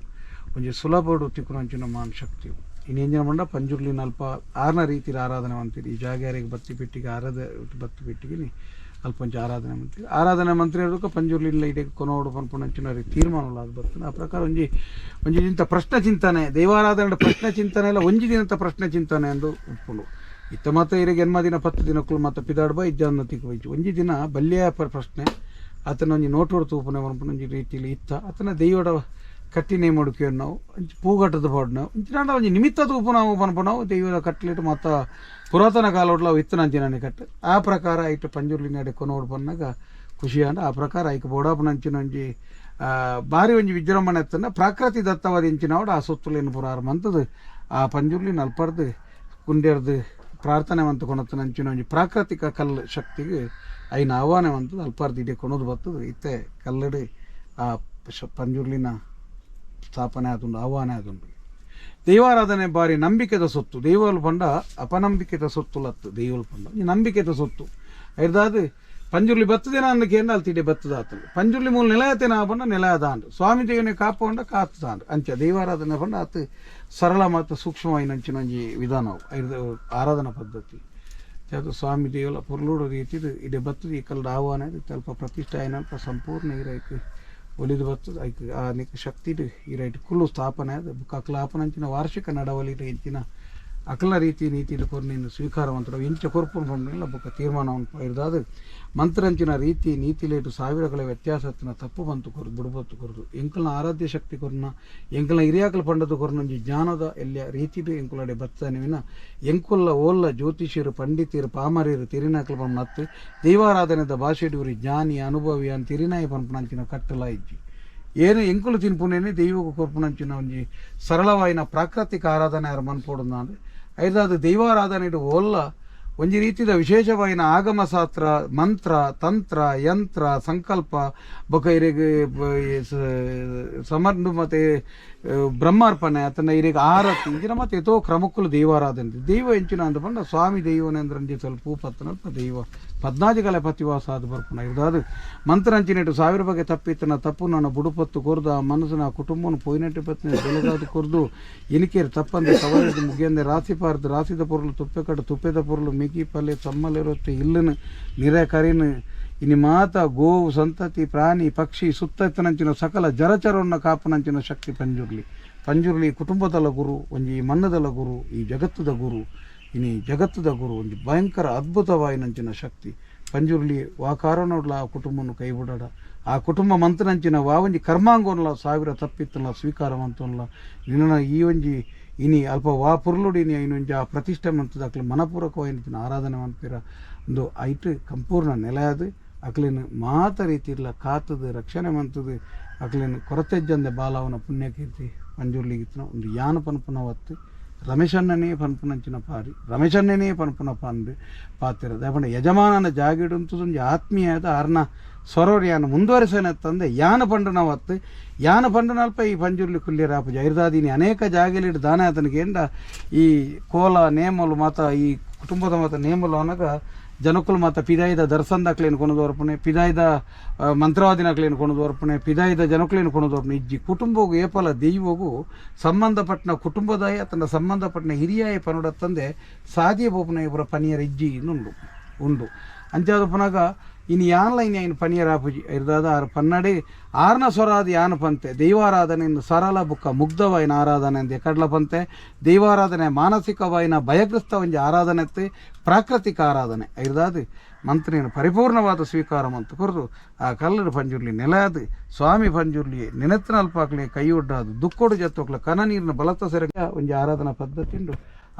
ಒಂಜಿ ಸುಲಭಡು ತಿಕ್ಕುನಂಚಿನ ಮಾನ್ ಶಕ್ತಿಯು ಇನ್ನೇಂಜಿನ ಮಂಡ ಪಂಜುರ್ಲಿನ ಅಲ್ಪ ಆರ್ನ ರೀತಿಯಲ್ಲಿ ಆರಾಧನೆ ಅಂತೀರಿ ಈ ಜಾಗ್ಯಾರಿಗೆ ಬತ್ತಿ ಪೆಟ್ಟಿಗೆ ಆರಾಧ ಬತ್ತಿ ಪೆಟ್ಟಿಗೆ ಅಲ್ಪ ಒಂಜಿ ಆರಾಧನೆ ಮಂತ್ರಿ ಆರಾಧನೆ ಮಂತ್ರಿ ಹೇಳೋಕೆ ಪಂಜುರ್ಲಿನ ಇಡೀ ಕೊನೋಡು ಪನ್ಪುನಂಚಿನ ತೀರ್ಮಾನ ಅದು ಬರ್ತದೆ. ಆ ಪ್ರಕಾರ ಒಂಜಿ ಒಂಜಿ ದಿಂತ ಪ್ರಶ್ನೆ ಚಿಂತನೆ ದೈವಾರಾಧನೆ ಪ್ರಶ್ನೆ ಚಿಂತನೆ ಇಲ್ಲ ಒಂಜಿ ದಿನಂತ ಪ್ರಶ್ನೆ ಚಿಂತನೆ ಎಂದು ಉಪ್ಪುಂಡು. ಇತ್ತ ಮಾತ ಇರಿಗೆ ಎನ್ಮ ದಿನ 10 ದಿನಕ್ಕೂ ಮಾತ ಪಿದಾಡ್ಬ ಇಜ್ಜಾನ್ನ ತಿಕ್ಕ ಒಂಜಿ ದಿನ ಬಲ್ಯ ಪ್ರಶ್ನೆ ಆತನ ಒಂಜಿ ನೋಟೋಡು ತೂಪುನೆ ಒಂಜಿ ರೀತಿಯಲ್ಲಿ ಇತ್ತ ಆತನ ದೈವಡ ಕಟ್ಟಿನೇ ಮಡುಕೆ ನಾವು ಒಂಜಿ ಪೂಗಟ್ಟದ ಪಾಡ್ನ ಒಂಜಿ ನಾಂಡ ಒಂಜಿ ನಿಮಿತ್ತ ತೂಪು ನಾವು ಪನ್ಪುನವು ದೈವದ ಕಟ್ಲಿಟ್ಟು ಮತ್ತ ಪುರಾತನ ಕಾಲೋಡ್ಲ ಅವು ಇತ್ತನಂಚಿನ ಕಟ್ಟು ಆ ಪ್ರಕಾರ ಐಟ್ ಪಂಜುರ್ಲಿನ ಕೊನೋಡು ಬನ್ನಾಗ ಖುಷಿಯಾನ ಆ ಪ್ರಕಾರ ಐಕ್ ಬೋಡಾಪನಂಚಿನ ಒಂಜಿ ಬಾರಿ ಒಂಜಿ ವಿಜೃಂಭಣೆ ಎತ್ತನ ಪ್ರಾಕೃತಿ ದತ್ತವಾದ ಇಂಚಿನವಡ ಆ ಸೊತ್ತುಲೇನು ಪುರಾರ ಮಂತದು ಆ ಪಂಜುರ್ಲಿನ ಅಲ್ಪರ್ದು ಕುಂಡೆರ್ದು ಪ್ರಾರ್ಥನೆ ಮಂತು ಕೊನತ್ತನ ಅಂಚಿನ ಒಂಜಿ ಪ್ರಾಕೃತಿಕ ಕಲ್ಲು ಶಕ್ತಿಗೆ ಐನ ಆಹ್ವಾನ ಮಂತದ ಅಲ್ಪಾರ್ದು ಇಡೀ ಕೊಣದು ಬರ್ತದೆ ಇತ್ತೆ ಕಲ್ಲಡು ಆ ಪಂಜುರ್ಲಿನ ಸ್ಥಾಪನೆ ಆದುಂಡು ಆಹ್ವಾನ ಆದುಂಡು. ದೈವಾರಾಧನೆ ಬಾರಿ ನಂಬಿಕೆದ ಸೊತ್ತು. ದೈವಲ್ ಪಂಡ ಅಪನಂಬಿಕೆದ ಸೊತ್ತು ಲತ್ತು. ದೈವಲ್ ಪಂಡ ಈ ನಂಬಿಕೆದ ಸೊತ್ತು. ಐರ್ದಾದ್ ಪಂಜುರ್ಲಿ ಬತ್ತದೇನ ಅಂದ ಕೇಂದ್ರ ಅಲ್ಲಿ ತಿಡೆ ಬತ್ತದ ಆತಂದು. ಪಂಜುರ್ಲಿ ಮೂಲ ನೆಲಯತೇನ ಪಂಡ ನೆಲಯದಾಂಡು. ಸ್ವಾಮಿ ದೇವನೇ ಕಾಪುಂಡ ಕಾತದಾಂಡು. ಅಂಚ ದೈವಾರಾಧನೆ ಪಂಡ ಆತು ಸರಳ ಮತ್ತು ಸೂಕ್ಷ್ಮವಾಯಿನಂಚಿನ ಒಂಜಿ ವಿಧಾನವು ಐರ್ದ ಆರಾಧನಾ ಪದ್ಧತಿ. ಅದು ಸ್ವಾಮಿ ದೇವಲ ಪೊರ್ಲುಡು ರೀತಿದು ಇಡೆ ಬತ್ತದ. ಈ ಕಲ್ದ ಆಹ್ವಾನ ಇದು ಅಲ್ಪ ಪ್ರತಿಷ್ಠೆ ಆಯಿನಲ್ಪ ಸಂಪೂರ್ಣ ಇರೈಕ್ ಒಲಿದು ಬತ್ತದ. ಐಕ್ ಆ ನಿಕ್ ಶಕ್ತಿಡು ಈ ರೈಟ್ ಕುಲ್ಲು ಸ್ಥಾಪನೆ ಅದು ಬುಕ್ಕ ಅಕ್ಲ ಆಪನಂಚಿನ ವಾರ್ಷಿಕ ನಡವಳಿಡು ಇಂಚಿನ ಅಕಲ ರೀತಿ ನೀತಿಡು ಕೊರ್ನಿನ್ ಸ್ವೀಕಾರ ಮಂತ್ರ ಇಂಚ ಕೊರ್ಪುನ್ ಪಂಡಿಲ್ಲ ಬುಕ್ಕ ತೀರ್ಮಾನವನ್ನು ಇರ್ದಾದು ಮಂತ್ರಂಚಿನ ರೀತಿ ನೀತಿಲೇಟು ಸಾವಿರಗಳ ವ್ಯತ್ಯಾಸತ್ತಿನ ತಪ್ಪು ಬಂತು ಕೊರ್ದು ಬುಡುಬತ್ತು ಕೊರ್ದು ಎಂಕಲ್ನ ಆರಾಧ್ಯ ಶಕ್ತಿ ಕೊರ್ನ ಎಂಕಲ್ನ ಹಿರಿಯಾಕಲ್ ಪಂಡದು ಕೊರ್ನೊಂಜಿ ಜ್ಞಾನದ ಎಲ್ಲ ರೀತಿಡು ಎಂಕುಲಡೆ ಬತ್ತನಿವಿನ ಎಂಕುಲ್ಲ ಓಲ್ಲ ಜ್ಯೋತಿಷಿಯರು ಪಂಡಿತಿರು ಪಾಮರಿರು ತಿರಿನಾಕಲ್ ಪಂಪನತ್ತು ದೈವಾರಾಧನೆದ ಭಾಷೆಡು ಇವರು ಜ್ಞಾನಿ ಅನುಭವಿ ಅಂತ ತಿರಿನಾಯಿ ಪಂಪನಂಚಿನ ಕಟ್ಟಲ ಇಜ್ಜಿ. ಏನು ಎಂಕುಲು ತಿನ್ಪುನೇನೆ ದೈವకు ಕೊರ್ಪುನಂಚಿನ ಒಂಜಿ ಸರಳವಾಯಿನ ಪ್ರಾಕೃತಿಕ ಆರಾಧನೆ ಯಾರು ಮನ್ಪೋಡುಂದಾಂಡ್. ಐದಾದ ದೈವಾರಾಧನೆ ಓಲ್ಲ ಒಂಜಿ ರೀತಿದ ವಿಶೇಷವಾಯಿನ ಆಗಮಶಾಸ್ತ್ರ ಮಂತ್ರ ತಂತ್ರ ಯಂತ್ರ ಸಂಕಲ್ಪ ಬೊಕ ಇರೆಗ್ ಸಮರ್ದು ಮತ್ತೆ ಬ್ರಹ್ಮಾರ್ಪಣೆ ಅತನ ಇರೆಗ್ ಆರತಿ ಇಂಚಿನ ಮತ್ತೆ ಏತೋ ಕ್ರಮಕ್ಕುಲು ದೈವಾರಾಧನೆ. ದೈವ ಎಂಚಿನ ಅಂದ ಪಂಡ ಸ್ವಾಮಿ ದೈವನೇಂದ್ರಂಜಿ ಸ್ವಲ್ಪ ಪೂಪತ್ತನಲ್ಪ ದೈವ ಪದ್ನಾಜಿಗಳ ಪತಿವಾಸ ಅದು ಬರ್ಪುನ ಇರ್ದಾದು ಮಂತ್ರಂಚಿನೆಟ್ಟು ಸಾವಿರ ಬಗೆ ತಪ್ಪಿತ್ತನ ತಪ್ಪು ನನ್ನ ಬುಡುಪತ್ತು ಕೊರ್ದು ಆ ಮನಸ್ಸಿನ ಆ ಕುಟುಂಬನ ಪೋಯಿನೆಟ್ಟು ಪತ್ನಿ ಬೆಳಗಾದು ಕೊರ್ದು ಇನಿಕೇರು ತಪ್ಪಂದೆ ತವರಿದು ಮುಗಿಯಂದೆ ರಾಸಿ ಪಾರ್ದು ರಾಸಿದ ಪೊರುಳು ತುಪ್ಪೆ ಕಟ್ಟು ತುಪ್ಪೆದ ಪೊರುಳು ಮಿಗಿ ಪಲ್ಲೆ ತಮ್ಮಲಿರುತ್ತೆ ಇಲ್ಲನು ನಿರೆ ಕರಿನು ಇನಿ ಮಾತ ಗೋವು ಸಂತತಿ ಪ್ರಾಣಿ ಪಕ್ಷಿ ಸುತ್ತತ್ತನಂಚಿನ ಸಕಲ ಜರಚರವನ್ನು ಕಾಪುನಂಚಿನ ಶಕ್ತಿ ಪಂಜುರ್ಲಿ. ಪಂಜುರ್ಲಿ ಕುಟುಂಬದಲ ಗುರು ಒಂಜಿ ಮನ್ನದಲ ಗುರು ಈ ಜಗತ್ತದ ಗುರು ಇನಿ ಜಗತ್ತದ ಗುರು ಒಂಜಿ ಭಯಂಕರ ಅದ್ಭುತವಾಯಿನಂಚಿನ ಶಕ್ತಿ ಪಂಜುರ್ಲಿ. ವಾ ಕಾರಣೋಡ್ಲ ಆ ಕುಟುಂಬನು ಕೈಬಿಡಡ ಆ ಕುಟುಂಬ ಮಂತ್ರನಂಚಿನ ವಾ ಒಂಜಿ ಕರ್ಮಾಂಗೋನ್ಲ ಸಾವಿರ ತಪ್ಪಿತ್ತಲ್ಲ ಸ್ವೀಕಾರ ಮಂತನ್ಲ ನಿನ್ನ ಈ ಒಂಜಿ ಇನಿ ಅಲ್ಪ ವಾ ಪುರ್ಲುಡಿನಿ ಐನೊಂಜಿ ಆ ಪ್ರತಿಷ್ಠೆ ಮಂತದ ಮನಪೂರ್ವಕವಾಯಿನ ಆರಾಧನೆ ಮನ್ಪಿರ ಒಂದು ಐಟ್ ಸಂಪೂರ್ಣ ನೆಲೆಯಾದ ಅಕ್ಲಿನ ಮಾತ ರೀತಿರ್ಲ ಕಾತದು ರಕ್ಷಣೆ ಮಂತದು ಅಕ್ಲಿನ ಕೊರತೆಜ್ಜಂದೆ ಬಾಲವನ ಪುಣ್ಯಕೀರ್ತಿ ಪಂಜುರ್ಲಿಗಿತ್ತನ ಒಂದು ಯಾನ ಪನ್ಪುನ ಒತ್ತು ರಮೇಶಣ್ಣನೇ ಪನ್ಪುನಂಚಿನ ಪಾರಿ ರಮೇಶಣ್ಣನೇ ಪನ್ಪುನ ಪಂದು ಪಾತಿರದ ಪಂಡ ಯಜಮಾನನ ಜಾಗಿಡುಂತು ಒಂಜಿ ಆತ್ಮೀಯದ ಆರ್ನ ಸ್ವರೋರ್ ಯಾನ ಮುಂದುವರಿಸನೆ ತಂದೆ ಯಾನ ಪಂಡನ ಒತ್ತು ಯಾನ ಪಂಡನಲ್ಪ ಈ ಪಂಜುರ್ಲಿ ಕುಲ್ಯರಾಪು ಜೈರ್ದಾದಿನಿ ಅನೇಕ ಜಾಗಲಿಡ್ ದಾನ ಆತನಿಗೆ ಎಂಡ ಈ ಕೋಲ ನೇಮಲು ಮಾತ ಈ ಕುಟುಂಬದ ಮಾತ ನೇಮಲು ಅನಗ ಜನಕುಲು ಮಾತ ಪಿದಾಯಿದ ದರ್ಶನದಾಕ್ಲೇನು ಕೊನದು ಅರ್ಪಣೆ ಪಿದಾಯಿದ ಮಂತ್ರವಾದಿನಕ್ಲೇನು ಕೊನದು ಅರ್ಪಣೆ ಪಿದಾಯಿದ ಜನಕ್ಲೇನು ಕೊನದು ಅರ್ಪಣೆ ಇಜ್ಜಿ ಕುಟುಂಬಗೂ ಏಪಲ ದೈವಗೂ ಸಂಬಂಧಪಟ್ಟನ ಕುಟುಂಬದಾಯ ತನ್ನ ಸಂಬಂಧಪಟ್ಟನ ಹಿರಿಯಾಯ ಪನುಡತ್ತಂದೆ ಸಾದಿಯ ಬೋಪನ ಇವರ ಪನಿಯರ ಇಜ್ಜಿ ಇನ್ನುಂಡು ಉಂಡು ಅಂಚಾದ ಪುನಗ ಇನ್ನು ಯಾನ್ಲ ಇನ್ನು ಐನು ಪನಿಯರ ಆಪುಜಿ ಇರ್ದಾದ ಆರು ಪನ್ನಡಿ ಆರ್ನ ಸ್ವರಾದ ಯಾನ ಪಂತೆ ದೈವಾರಾಧನೆ ಸರಳ ಬುಕ್ಕ ಮುಗ್ಧವಾಯಿನ ಆರಾಧನೆ ಅಂದೆ ಕಡ್ಲ ಪಂತೆ ದೈವಾರಾಧನೆ ಮಾನಸಿಕವಾಯಿನ ಭಯಗ್ರಸ್ತ ಒಂಜಿ ಆರಾಧನೆ ಪ್ರಾಕೃತಿಕ ಆರಾಧನೆ ಇರ್ದಾದ ಮಂತ್ರಿನ ಪರಿಪೂರ್ಣವಾದ ಸ್ವೀಕಾರ ಅಂತ ಕೊರದು ಆ ಕಲ್ಲರು ಪಂಜುರ್ಲಿ ನೆಲೆಯಾದ ಸ್ವಾಮಿ ಪಂಜುರ್ಲಿ ನೆನೆತ್ತನಲ್ಪಾಕ್ಲಿ ಕೈ ಒಡ್ಡಾದು ದುಕ್ಕೋಡು ಜತ್ತೋಕ್ಲ ಕನ ನೀರಿನ ಬಲತ ಸೆರಗ ಒಂಜಿ ಆರಾಧನಾ ಪದ್ಧತಿ ಉಂಡು.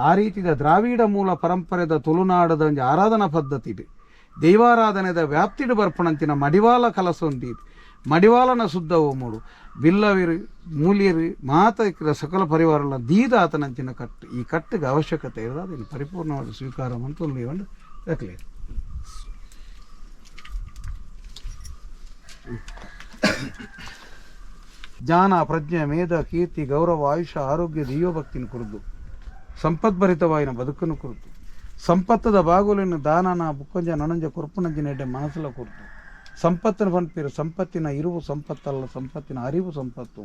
ಆ ರೀತಿದ ದ್ರಾವಿಡ ಮೂಲ ಪರಂಪರೆದ ತುಳುನಾಡದ ಒಂಜಿ ಆರಾಧನಾ ಪದ್ಧತಿ ಇದೆ. ದೈವಾರಾಧನೆದ ವ್ಯಾಪ್ತಿಡು ಬರ್ಪಣಂತಿನ ಮಡಿವಾಲ ಕಲಸೊಂದಿ ಮಡಿವಾಲನ ಶುದ್ಧ ಓಮುಡು ಬಿಲ್ಲವಿರು ಮೂಲಿಯರು ಮಾತ ಸಕಲ ಪರಿವಾರಲ ದೀದ ಆತನಂಚಿನ ಕಟ್ಟು ಈ ಕಟ್ಟಿಗೆ ಅವಶ್ಯಕತೆ ಇರೋದು ಅದನ್ನು ಪರಿಪೂರ್ಣವಾದ ಸ್ವೀಕಾರ ಮಂತೊಂದು ಯಾಕಲೆ ಜ್ಞಾನ ಪ್ರಜ್ಞೆ ಮೇಧ ಕೀರ್ತಿ ಗೌರವ ಆಯುಷ ಆರೋಗ್ಯ ದೈವಭಕ್ತಿನ ಕುರಿತು ಸಂಪದ್ಭರಿತವಾಯಿನ ಬದುಕನ್ನು ಕುರಿತು ಸಂಪತ್ತದ ಬಾಗುಲಿನ ದಾನನ ಬುಕ್ಕೊಂಜ ನನಂಜ ಕೊರ್ಪುನಂಜಿನ ಎಡ್ಡೆ ಮನಸ್ಸಲ ಕುರಿತು ಸಂಪತ್ತಿನ ಪನ್ಪಿರು ಸಂಪತ್ತಿನ ಇರುವು ಸಂಪತ್ತಲ್ಲ ಸಂಪತ್ತಿನ ಅರಿವು ಸಂಪತ್ತು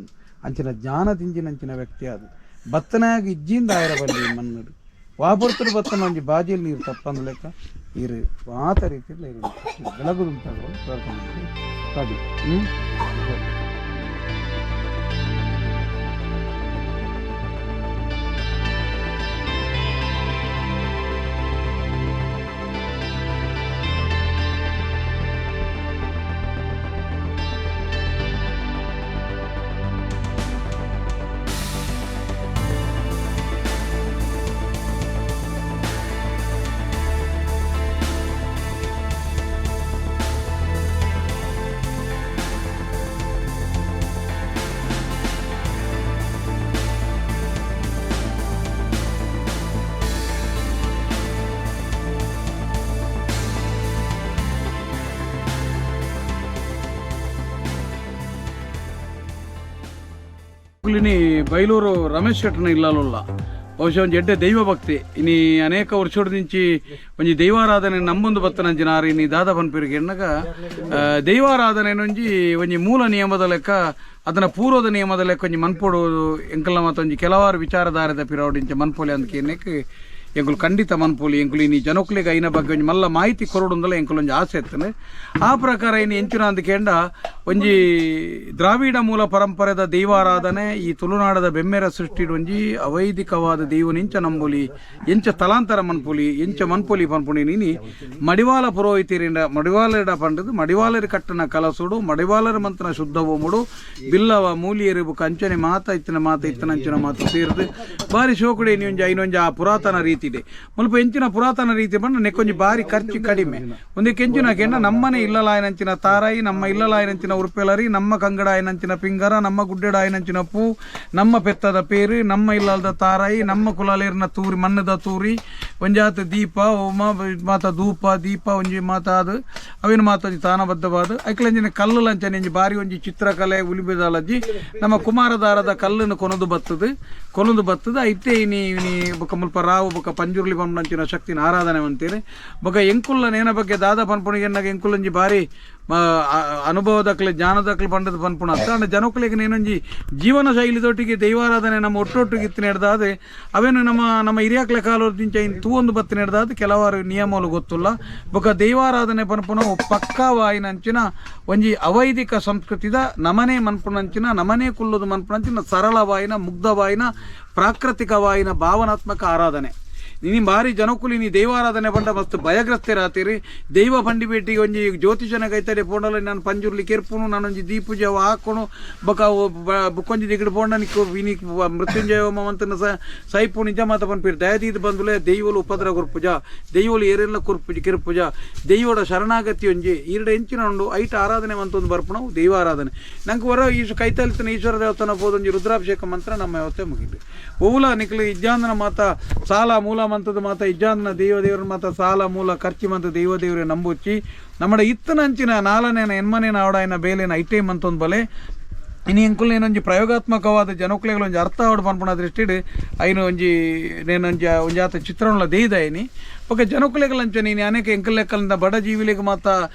ಅಂಚಿನ ಜ್ಞಾನದಿಂಜಿನಂಚಿನ ವ್ಯಕ್ತಿ ಅದು ಬತ್ತನಾಗಿ ಇಜ್ಜಿಂದ ಆಯರ ಬಲ್ಲಿ ಮನ್ನಡು ವಾಪುರ್ತರು ಬತ್ತನ ಒಂಜಿ ಬಾಜಿಯಲ್ಲಿ ನೀರು ತಪ್ಪಂದ ಲೆಕ್ಕ ಇರು ಮಾತ ರೀತಿಯಲ್ಲಿ ಇರು ಬೆಳಗುದಂತ ಪ್ರಾರ್ಥನೆ. ಇನಿ ಬೈಲೂರು ರಮೇಶ್ ಶೆಟ್ಟನ ಇಲ್ಲಲುಲ್ಲ ಬಹುಶಃ ಒಂಜಿ ಎಡ್ಡೆ ದೈವ ಭಕ್ತಿ ಇನಿ ಅನೇಕ ವರ್ಷದಿಂಚಿ ಒಂಜಿ ದೈವಾರಾಧನೆ ನಂಬೊಂದು ಬತ್ತನಂಚಿನ ಆರು ಇನಿ ದಾದ ಪನ್ಪಿರಿಗೆ ಎನ್ನಗ ದೈವಾರಾಧನೆ ಒಂಜಿ ಒಂಜಿ ಮೂಲ ನಿಯಮದ ಲೆಕ್ಕ ಅದನ್ನ ಪೂರ್ವದ ನಿಯಮದ ಲೆಕ್ಕ ಒಂಜಿ ಮನ್ಪೊಡು ಎಂಕಲ್ನ ಮಾತ ಒಂಜಿ ಕೆಲವಾರು ವಿಚಾರಧಾರೆದ ಪಿರವಡಿಂಚ ಮನ್ಪೊಲೆ ಅಂದ್ ಕೇನೆಕ್ ಎಂಕುಲು ಖಂಡಿತ ಮನ್ಪೊಲಿ. ಎಂಕುಲು ಇನಿ ಜನೊಕ್ಲೆಗ್ ಐನ ಬಗ್ಗೆ ಒಂಜಿ ಮಲ್ಲ ಮಾಹಿತಿ ಕೊರೊಡುಂದಲ ಎಂಕುಲು ಒಂಜಿ ಆಸೆ ಇತ್ತನೆ. ಆ ಪ್ರಕಾರ ಇನಿ ಎಂಚಿನ ಅಂದ್ ಕೇಂಡ ಒಂಜಿ ದ್ರಾವಿಡ ಮೂಲ ಪರಂಪರೆದ ದೈವಾರಾಧನೆ ಈ ತುಳುನಾಡದ ಬೆಮ್ಮೆರ ಸೃಷ್ಟಿಡ್ ಒಂಜಿ ಅವೈದಿಕವಾದ ದೈವ ನಿಂಚ ನಂಬುಲಿ ಎಂಚ ತಲಾಂತರ ಮನ್ಪುಲಿ ಎಂಚ ಮನ್ಪುಲಿ ಪನ್ಪುನಿ ನೀನಿ ಮಡಿವಾಲ ಪುರೋಹಿತರಿಂದ ಮಡಿವಾಲರ ಪಂಡದು ಮಡಿವಾಲರ ಕಟ್ಟನ ಕಲಸುಡು ಮಡಿವಾಲರ ಮಂತ್ರನ ಶುದ್ಧ ಓಮುಡು ಬಿಲ್ಲವ ಮೂಲಿಯರು ಬುಕ್ಕ ಅಂಚನೆ ಮಾತ ಇತ್ತಿನ ಮಾತ ಇತ್ತನ ಅಂಚಿನ ಮಾತ ಸೇರ್ದು ಬಾರಿ ಶೋಕುಡೆ ಇನ್ನೊಂಜಿ ಐನೊಂಜಿ ಆ ಪುರಾತನ ರೀತಿ ಇದೆ. ಮುಲ್ಪ ಎಂಚಿನ ಪುರಾತನ ರೀತಿ ಪಂಡ ನೆಕ್ಕೊಂಜಿ ಬಾರಿ ಖರ್ಚು ಕಡಿಮೆ. ಒಂದಕ್ಕೆ ಎಂಚಿನ ಕೆಂಡ ನಮ್ಮನೆ ಇಲ್ಲಲಾಯನಂಚಿನ ತಾರಾಯಿ ನಮ್ಮ ಇಲ್ಲಲಾಯನಂಚಿನ ಉರುಪೆಲರಿ ನಮ್ಮ ಕಂಗಡ ಆಯನಂಚಿನ ಪಿಂಗರ ನಮ್ಮ ಗುಡ್ಡೆಡ ಆಯನಂಚಿನ ಪೂ ನಮ್ಮ ಪೆತ್ತದ ಪೇರು ನಮ್ಮ ಇಲ್ಲದ ತಾರಾಯಿ ನಮ್ಮ ಕುಲಾಲೇರಿನ ತೂರಿ ಮಣ್ಣದ ತೂರಿ ಒಂಜಾತ ದೀಪ ಓಮ ಮಾತ ಧೂಪ ದೀಪ ಒಂಜಿ ಮಾತ ಅದು ಅವಿನ ಮಾತ ಒಂಜಿ ತಾನಬದ್ಧವಾದ ಐಕ್ಲಂಜಿನ ಕಲ್ಲು ಲಂಚನೆ ಒಂಜಿ ಬಾರಿ ಒಂಜಿ ಚಿತ್ರಕಲೆ ಉಲಿಬೆದಾಲಜ್ಜಿ ನಮ್ಮ ಕುಮಾರದಾರದ ಕಲ್ಲನ್ನು ಕೊನದು ಬತ್ತದು ಕೊನದು ಬತ್ತದು ಐತೆ ಇನಿ ಇನಿ ಬೊಕ ಮುಲ್ಪ ರಾವು ಬೊಕ ಪಂಜುರ್ಲಿ ಪಂಪಂಚಿನ ಶಕ್ತಿನ ಆರಾಧನೆ ಅಂತೀರಿ. ಬೊಕ ಎಂಕುಲ್ಲ ನೇನ ಬಗ್ಗೆ ದಾದ ಪನ್ಪುಣಿಗೆ ಎಂಕುಲ್ಲಂಜಿ ಬಾರಿ ಅನುಭವದಕ್ಲೆ ಜ್ಞಾನದಕ್ಲೆ ಪಂಡದ ಪನ್ಪುಣ ಅತ್ತ ಜನಕ್ಕಲಿಗೆ ನೇನೊಂಜಿ ಜೀವನ ಶೈಲಿದೊಟ್ಟಿಗೆ ದೈವಾರಾಧನೆ ನಮ್ಮ ಒಟ್ಟೊಟ್ಟಿಗೆ ಇತ್ತು ನೆಡ್ದಾದೆ ಅವೇನು ನಮ್ಮ ನಮ್ಮ ಹಿರಿಯಕ್ಲೆ ಕಾಲೋದಿಂಚ ಇನ್ ತೂವೊಂದು ಬತ್ತು ನೆಡ್ದಾದ ಕೆಲವಾರು ನಿಯಮಗಳು ಗೊತ್ತಿಲ್ಲ. ಬೊಕ ದೈವಾರಾಧನೆ ಪನ್ಪುಣ ಪಕ್ಕವಾಯಿನಂಚಿನ ಒಂಜಿ ಅವೈದಿಕ ಸಂಸ್ಕೃತಿದ ನಮನೆ ಮನ್ಪುಣಂಚಿನ ನಮನೆ ಕುಲ್ಲುದು ಮನ್ಪುಣಂಚಿನ ಸರಳವಾಯಿನ ಮುಗ್ಧವಾಯಿನ ಪ್ರಾಕೃತಿಕವಾಯಿನ ಭಾವನಾತ್ಮಕ ಆರಾಧನೆ. ನೀನು ಭಾರಿ ಜನಕ್ಕುಲಿ ನೀ ದೈವಾರಾಧನೆ ಪಂಡ ಮಸ್ತ್ ಭಯಗ್ರಸ್ತರಾತೀರಿ. ದೈವ ಬಂಡಿ ಭೇಟಿಗೆ ಒಂಜಿ ಜ್ಯೋತಿಷನ ಕೈತಡೆ ಪೋಂಡಲ ನಾನು ಪಂಜುರ್ಲಿ ಕೆರ್ಪುನು ನಾನೊಂಜಿ ದೀಪುಜ ಹಾಕೋನು ಬೊಕ ಬುಕ್ಕೊಂಜಿ ದಿಗಡು ಪೋಂಡ ನಿಕ್ಕು ಇನಿ ಮೃತ್ಯುಂಜಯ ಹೋಮ ಸೈಪು ನಿಜ ಮಾತ ಪನ್ಪಿರ್ ದಯದೀದ್ ಬಂದುಲೆ ದೈವಲು ಉಪದ್ರ ಕೊರ್ಪುಜ ದೈವಲು ಏರೆಲ್ಲ ಕೊರ್ಪುಜ ಕೆರ್ಪುಜ ದೈವಡ ಶರಣಾಗತಿ ಒಂಜಿ ಈರಡ ಎಂಚಿನ ಉಂಡು ಐಟ ಆರಾಧನೆ ಮಂತೊಂದು ಬರ್ಪುಣವು ದೈವಾರಾಧನೆ. ನಂಗೆ ಹೊರ ಈಶ ಕೈತಲ್ತಿನ ಈಶ್ವರ ದೇವಸ್ಥಾನ ಪೋದೊಂಜಿ ರುದ್ರಾಭಿಷೇಕ ಮಂತ್ರ ನಮ್ಮ ಯಾವತ್ತೇ ಮುಗಿದು ಓಲ ನಿಕ್ಲು ಇಜ್ಜಾಂದನ ಮಾತ ಸಾಲ ಮೂಲ ಮಂತದ ಮಾತ ಇಜ್ಜಾಂದನ ದೈವ ದೇವರ ಮಾತ ಸಾಲ ಮೂಲ ಖರ್ಚಿ ಮಂತ ದೈವ ದೇವರೇ ನಂಬುಚ್ಚಿ ನಮ್ಮಡ ಇತ್ತನ ಅಂಚಿನ ನಾಲನೇನ ಎನ್ಮನೇನ ಅವಡಾಯನ ಬೇಲೇನ ಐಟೇ ಮಂತೊಂದು ಬಲೆ ಇನಿ ಎಂಕುಲ್ ಏನೊಂಜಿ ಪ್ರಯೋಗಾತ್ಮಕವಾದ ಜನಕ್ಲೆಗ್ ಒಂಜಿ ಅರ್ಥ ಆವಡ್ ಪನ್ಪುನ ದೃಷ್ಟಿಡ್ ಐನು ಒಂಜಿ ನೇನೊಂಜಿ ಒಂಜಿ ಆತ ಚಿತ್ರಣಲ ದೇಯ್ದ ಐನಿ ಬೊಕ ಜನಕುಲೆಗ್ ಅಂಚನೆ ನೀನು ಅನೇಕ ಎಂಕಲ್ ಲೆಕ್ಕಲಿಂದ ಬಡ ಜೀವಿಲೆಗ್ ಮಾತ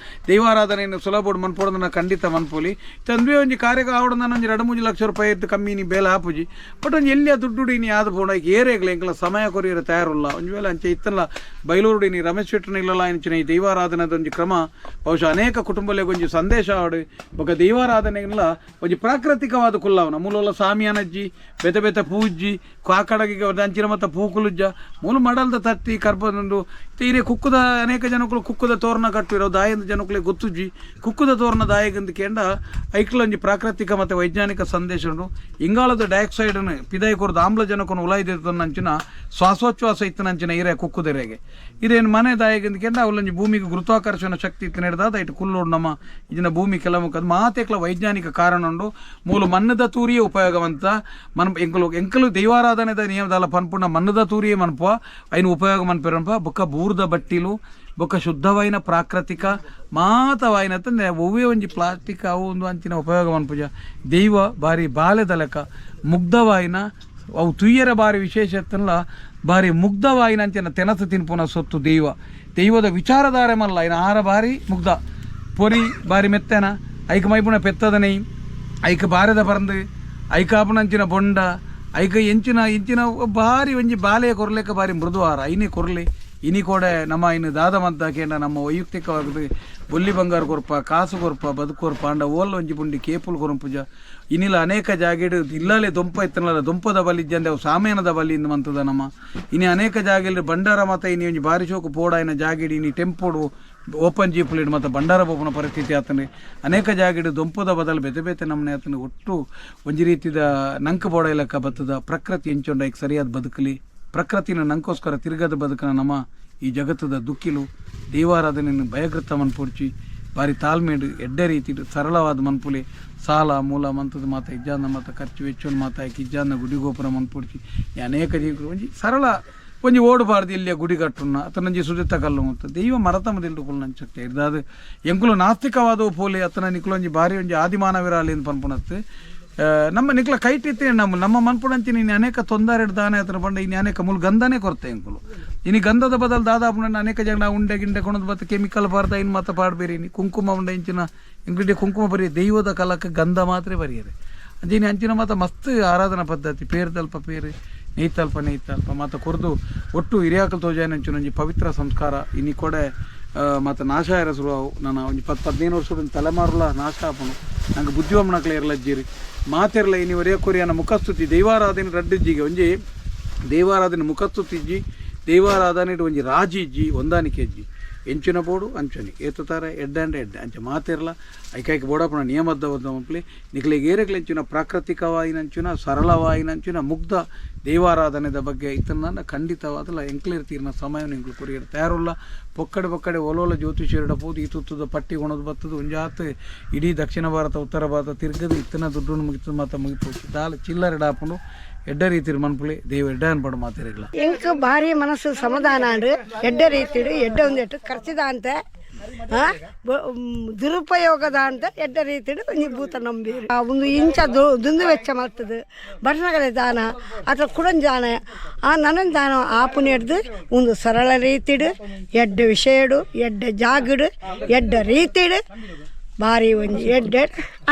ದೈವಾರಾಧನೆಯನ್ನು ಸುಲಭ ಮನ್ಪೊಡ್ದನ ಖಂಡಿತ ಮನ್ಪೊಲಿ. ಚಂದ್ವೆ ಒಂಜಿ ಕಾರ್ಯಕ್ಕೆ ಆವಡ್ದನ ಒಂಜಿ 2-3 ಲಕ್ಷ ರೂಪಾಯಿ ಇತ್ತು ಕಮ್ಮಿ ನೀ ಬೇಲೆ ಆಪುಜಿ ಬಟ್ ಒಂಜಿ ಎಲ್ಲಿಯ ದುಡ್ಡು ನೀ ಆದ ಪೋಣ ಏರೇಗ್ಲ ಎಂಕಲ ಸಮಯ ಕೊರಿಯರ ತಯಾರುಲ್ಲ ಒಂಜಿ ವೇಳೆ ಅಂಚೆ ಇತ್ತಲ್ಲ ಬೈಲೂರುಡಿ ನೀ ರಮೇಶ್ ಶೆಟ್ಟರ್ನ ಇಲ್ಲಲ್ಲ ಅಂಚಿನ ಈ ದೈವಾರಾಧನೆದ ಒಂಜಿ ಕ್ರಮ ಬಹುಶಃ ಅನೇಕ ಕುಟುಂಬಲೆಗ್ ಒಂಜಿ ಸಂದೇಶ ಆವಡ್ ಬೊಕ ದೈವಾರಾಧನೆಗಳ ಒಂಜಿ ಪ್ರಾಕೃತಿಕವಾದ ಕುಲ್ಲವನ ಮೂಲೊಲ ಸಾಮಿಯಾನಜ್ಜಿ ಬೇತೆ ಬೇತೆ ಪೂಜ್ಜಿ ಕಾಕಡಗಿಗೆ ಅಂಚಿನ ಮತ್ತ ಪೂಕುಲುಜ್ಜ ಮೂಲು ಮಡಲ್ದ ತತ್ತಿ ಕರ್ಬಂದು ತೀರೆ ಕುಕ್ಕುದ ಅನೇಕ ಜನಕ್ಕಳು ಕುಕ್ಕುದ ತೋರಣ ಕಟ್ಟಿರೋ ದಾಯಂದ ಜನಕ್ಕಳಿಗೆ ಗೊತ್ತುಜ್ಜಿ ಕುಕ್ಕುದ ತೋರಣ ದಾಯಗಂದು ಕೇಂಡ ಐಕ್ಲೊಂಜಿ ಪ್ರಾಕೃತಿಕ ಮತ್ತು ವೈಜ್ಞಾನಿಕ ಸಂದೇಶ ಉಂಡು. ಇಂಗಾಲದ ಡೈಆಕ್ಸೈಡನ್ನು ಪಿದಾಯಿ ಕೊರ್ದು ಆಮ್ಲಜನಕನು ಉಲಾಯ್ದಿತ್ತಂಚಿನ ಶ್ವಾಸೋಚ್ಛ್ವಾಸ ಇತ್ತನಂಚಿನ ಇರೆ ಕುಕ್ಕುದೆರೆಗೆ ಇದೇನು ಮನೆ ದಾಯಗಂದು ಕೇಂಡ ಅವಲೊಂಜಿ ಭೂಮಿಗೆ ಗುರುತ್ವಾಕರ್ಷಣ ಶಕ್ತಿ ಇತ್ತು ನಡೆದಾದ ಇಟ್ಟು ಕುಲ್ಲೋಡು ನಮ್ಮ ಇದಿನ ಭೂಮಿ ಕೆಲವು ಮಾತೆಕ್ಲ ವೈಜ್ಞಾನಿಕ ಕಾರಣ ಉಂಡು. ಮೂಲು ಮನ್ನದ ತೂರಿಯೇ ಉಪಯೋಗವಂತ ಮನ್ ಎಂಕಲು ಎಂಕಲು ದೈವಾರಾಧನೆದ ನಿಯಮದಲ್ಲ ಪನ್ಪುಣ ಮನ್ನದ ತೂರಿಯೇ ಮನ್ಪುವ ಐನು ಉಪಯೋಗ ಮನ್ಪಿರನ್ಪ ಬೊಕ್ಕ ಬೂರ್ದ ಬಟ್ಟಿಲು ಬೊಕ್ಕ ಶುದ್ಧವಾಯಿನ ಪ್ರಾಕೃತಿಕ ಮಾತವಾಯಿನ ತಂದೆ ಒವ್ವೇ ಒಂಜಿ ಪ್ಲಾಸ್ಟಿಕ್ ಅವು ಒಂದು ಅಂಚಿನ ಉಪಯೋಗ ಮನ್ಪುಜ ದೈವ ಬಾರಿ ಬಾಲೆದ ಲೆಕ್ಕ ಮುಗ್ಧವಾಯಿನ ಅವು ತುಯ್ಯರ ಬಾರಿ ವಿಶೇಷ ಇತ್ತಲ್ಲ ಬಾರಿ ಮುಗ್ಧವಾಯಿನ ಅಂಚಿನ ತೆನಸು ತಿನ್ಪುನ ಸೊತ್ತು ದೈವ ದೈವದ ವಿಚಾರಧಾರೆ ಮಲ್ಲ ಇನ್ನು ಆರ ಬಾರಿ ಮುಗ್ಧ ಪೊರಿ ಬಾರಿ ಮೆತ್ತನ ಐಕ ಮೈಪುಣ ಪೆತ್ತದ ನೈ ಐಕ ಬಾರದ ಪರಂದು ಐಕಾಪುನಂಚಿನ ಬೊಂಡ ಐಕ ಎಂಚಿನ ಇಂಚಿನ ಬಾರಿ ಒಂಜಿ ಬಾಲೆಯ ಕೊರ್ಲೆಕ್ಕ ಬಾರಿ ಮೃದುವಾರ ಐನೇ ಕೊರ್ಲಿ ಇನಿ ಕೋಡೆ ನಮ್ಮ ಇನ್ನು ದಾದ ಕೇಂದ್ರ ನಮ್ಮ ವೈಯಕ್ತಿಕವಾಗಿ ಬೊಲ್ಲಿ ಬಂಗಾರ ಕೊರ್ಪ ಕಾಸು ಕೊರ್ಪ ಬದುಕೊರ್ಪ ಅಂಡ ಓಲ್ ಒಂಜಿ ಪುಂಡಿ ಕೇಪುಲ್ ಕೊರಂಪುಜ ಇನಿಲ ಅನೇಕ ಜಾಗೆಡ್ ಇಲ್ಲಲೇ ದೊಂಪ ಇತ್ತನಲ್ಲ ದೊಂಪದ ಬಲಿ ಇಜ್ಜಂದೆ ಅವು ಸಾಮೇನದ ಬಲಿ ಇಂದು ಮಂತದ ನಮ್ಮ ಇನಿ ಅನೇಕ ಜಾಗೆಲ್ ಬಂಡಾರ ಮಾತ ಇನಿ ಒಂಜಿ ಬಾರಿ ಶೋಕು ಪೋಡಾಯಿನ ಜಾಗೆಡ್ ಇನಿ ಟೆಂಪೋಡು ಓಪನ್ ಜೀಪ್ಲಿಡ್ ಮತ್ತು ಬಂಡಾರ ಬೋಪುನ ಪರಿಸ್ಥಿತಿ ಆತನೆ ಅನೇಕ ಜಾಗೆಡ್ ದೊಂಪದ ಬದಲು ಬೇತೆ ಬೇತೆ ನಮ್ಮನೆ ಆತನ ಒಟ್ಟು ಒಂಜಿ ರೀತಿದ ನಂಕ ಬೋಡ ಇಲಕ್ಕ ಬತ್ತದ ಪ್ರಕೃತಿ ಎಂಚೊಂಡ ಐಕ್ ಸರಿಯಾದ ಬದುಕಲಿ ಪ್ರಕೃತಿನ ನಂಕೋಸ್ಕರ ತಿರುಗದ ಬದುಕನ ನಮ್ಮ ಈ ಜಗತ್ತದ ದುಕ್ಕಿಲು ದೈವಾರಾಧನೆಯನ್ನು ಭಯಗೃತ ಮನ್ಪುರ್ಚಿ ಬಾರಿ ತಾಳ್ಮೆಡು ಎಡ್ಡೆ ರೀತಿ ಸರಳವಾದ ಮನ್ಪುಲಿ ಸಾಲ ಮೂಲ ಮಂತದ ಮಾತ ಇಜ್ಜಾಂದ ಮಾತ ಖರ್ಚು ವೆಚ್ಚೋನ್ ಮಾತ ಇಜ್ಜಾಂದ ಗುಡಿ ಗೋಪುರ ಮನ್ಪುರ್ಚಿ ಈ ಅನೇಕ ಜೀವಿಗಳು ಒಂಜಿ ಸರಳ ಒಂಜಿ ಓಡಬಾರ್ದು ಇಲ್ಲಿಯ ಗುಡಿ ಕಟ್ಟುನ ಅತನಂಜಿ ಸುಜಿತ ಕಲ್ಲು ಅಂತ ದೈವ ಮರತಮ ದಿಲ್ಡು ನಂಚತ್ತೆ ಇರ್ದಾದು ಎಂಕುಲು ನಾಸ್ತಿಕವಾದ ಪೋಲಿ ಅತನ ನಿಕುಲೊಂಜಿ ಬಾರಿ ಒಂಜಿ ಆದಿಮಾನವಿರಾಲಿ ಅಂತ ಪನ್ಪುನತ್ತೆ. ನಮ್ಮ ನಿಕ್ಲ ಕೈಟಿತ್ತೆ ನಮ್ಮ ನಮ್ಮ ಮನ್ಪುಡಂಚಿನ ಇನ್ನು ಅನೇಕ ತೊಂದರೆ ದಾನ ಆತನ ಪಂಡ ಇನ್ನು ಅನೇಕ ಮುಲ್ ಗಂಧನೇ ಕೊರತೆ ಎಂಕುಲು. ಇನಿ ಗಂಧದ ಬದಲು ದಾದಾಪುನ ಅನೇಕ ಜನ ಉಂಡೆ ಗಿಂಡೆ ಕೊಣದ್ ಬತ್ತ ಕೆಮಿಕಲ್ ಬಾರ್ದ ಇನ್ ಮಾತ ಪಾಡ್ಬೇರಿ. ಇನಿ ಕುಂಕುಮ ಉಂಡೆ ಇಂಚಿನ ಇಂಗ್ಲಿಡೆ ಕುಂಕುಮ ಬರಿಯ ದೈವದ ಕಲಕ್ಕೆ ಗಂಧ ಮಾತ್ರ ಬರಿಯರೆ. ಅಂಚಿನ ಅಂಚಿನ ಮಾತ ಮಸ್ತ್ ಆರಾಧನಾ ಪದ್ಧತಿ ಪೇರ್ದಲ್ಪ ಪೇರು, ನೆಯ್ತಲ್ಪ ನೆಯ್ತಲ್ಪ ಮಾತ ಕೊರ್ದು ಒಟ್ಟು ಹಿರಿಯಾಕಲ್ ತೋಜಾಯನ ಅಂಚಿನ ಒಂಜಿ ಪವಿತ್ರ ಸಂಸ್ಕಾರ ಇನಿ ಕೊಡೆ ಮಾತ ನಾಶ ಆಯರ ಶುರು ಆವು. ನಾನು ಒಂಜಿ 10 15 ವರ್ಷ ತಲೆಮಾರುಲ ನಾಶ ಆಪುಂಡು. ನಂಗೆ ಬುದ್ಧಿವಂಬನಕ್ಲೆ ಇರಲಜ್ಜಿರಿ ಮಾತೆರ್ಲ ಇನಿ ಒರಿಯ ಕೊರಿಯನ ಮುಖಸ್ತುತಿ ದೈವಾರಾಧನೆ ರಡ್ಡಿಜ್ಜಿಗೆ ಒಂಜಿ ದೈವಾರಾಧನೆ ಮುಖಸ್ತುತಿ ಇಜ್ಜಿ, ದೈವಾರಾಧನೆ ಒಂಜಿ ರಾಜಿ ಇಜ್ಜಿ, ಹೊಂದಾಣಿಕೆ ಇಜ್ಜಿ. ಎಂಚಿನ ಬೋಡು ಅಂಚನೆ ಏತುತ್ತಾರೆ ಎಡ್ಡಾಂಡ ಎಡ್ಡೆ ಅಂಚೆ ಮಾತೆರ್ಲ ಐಕೈಕ ಬೋಡಪ್ಪನ ನಿಯಮದ ಮಂಪ್ಲಿ ನಿಕ್ಲೆಗ್ ಏರೆಗ್ಲ ಎಂಚಿನ ಪ್ರಾಕೃತಿಕವಾಯಿನಂಚಿನ ಸರಳವಾಯಿನಂಚಿನ ಮುಗ್ಧ ದೈವಾರಾಧನೆದ ಬಗ್ಗೆ ಇತ್ತನ್ನ ಖಂಡಿತವಾದಲ ಎಂಕ್ಲೇರ್ ತೀರ್ನ ಸಮಯವನ್ನು ಎಂಕ್ಲು ಕೊರಿಯರ್ ತಯಾರುಲ್ಲ. ಪೊಕ್ಕಡೆ ಪೊಕ್ಕಡೆ ಒಲೋಲ ಜ್ಯೋತಿಷ್ಯರ ಪೋದು ಈ ತುತ್ತದ ಪಟ್ಟಿ ಕೊಣದು ಬತ್ತದು ಒಂಜಾತ್ ಇಡೀ ದಕ್ಷಿಣ ಭಾರತ ಉತ್ತರ ಭಾರತ ತಿರ್ಗದು ಇತ್ತನ ದುಡ್ಡು ಮುಗಿತು ಮಾತ ಮುಗಿಪು ದಾಲ ಚಿಲ್ಲರೆ ಡಾಪುಂಡು. ಎಡ್ಡ ರೀತಿರ್ ಮನ್ಪುಳಿ ದೇವ ಎಡ್ಡ ಅನ್ಪಡು ಮಾತಿರಗ್ಲ. ಎಂಕ್ ಭಾರಿ ಮನಸ್ಸು ಸಮಾಧಾನ ಅಂಡು ಎಡ್ಡ ರೀತಿಡು ಎಡ್ಡ ಒಂದೆಟ್ಟು ಖರ್ಚಿದ ಅಂತ ದುರುಪಯೋಗದ ಅಂತ ಎಡ್ಡ ರೀತಿಡು ಒಂಜಿ ಭೂತ ನಂಬಿ ಒಂದು ಇಂಚ ದುಂದು ವೆಚ್ಚ ಮಲ್ತದು ಬಣ್ಣಗಳ ದಾನ ಅಥವಾ ಕುಡಂಜ ದಾನ ಆ ನನನ್ ದಾನ ಆಪುನ ಹಿಡ್ದು ಒಂದು ಸರಳ ರೀತಿಡು ಎಡ್ಡ ವಿಷಯಡು ಎಡ್ಡ ಜಾಗಡು ಎಡ್ಡ ರೀತಿಡು ಭಾರಿ ಒಂಜಿ ಎಡ್ಡೆ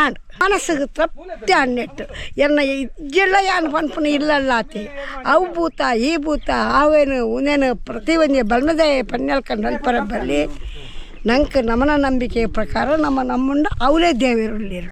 ಆಂಡ್ ಮನಸ್ಸಿಗೆ ತೃಪ್ತಿ ಅನ್ನೆಟ್ಟು ಎನ್ನ ಇಜ್ಜಿಲ್ಲ ಯಾನ್ ಪನ್ಪುನ ಇಲ್ಲಲ್ಲಾತಿ ಅವು ಭೂತ ಈ ಭೂತ ಆವೇನು ಉನೇನು ಪ್ರತಿ ಒಂಜಿ ಬಲ್ಮದೆ ಪನ್ನೆಲ್ಕಂಡು ಅಲ್ಪರ ಬಲ್ಲಿ ನಂಗೆ ನಮನ ನಂಬಿಕೆಯ ಪ್ರಕಾರ ನಮ್ಮ ನಮ್ಮುಂಡ ಅವಲೇ ದೇವಿರುಳ್ಳಿರು.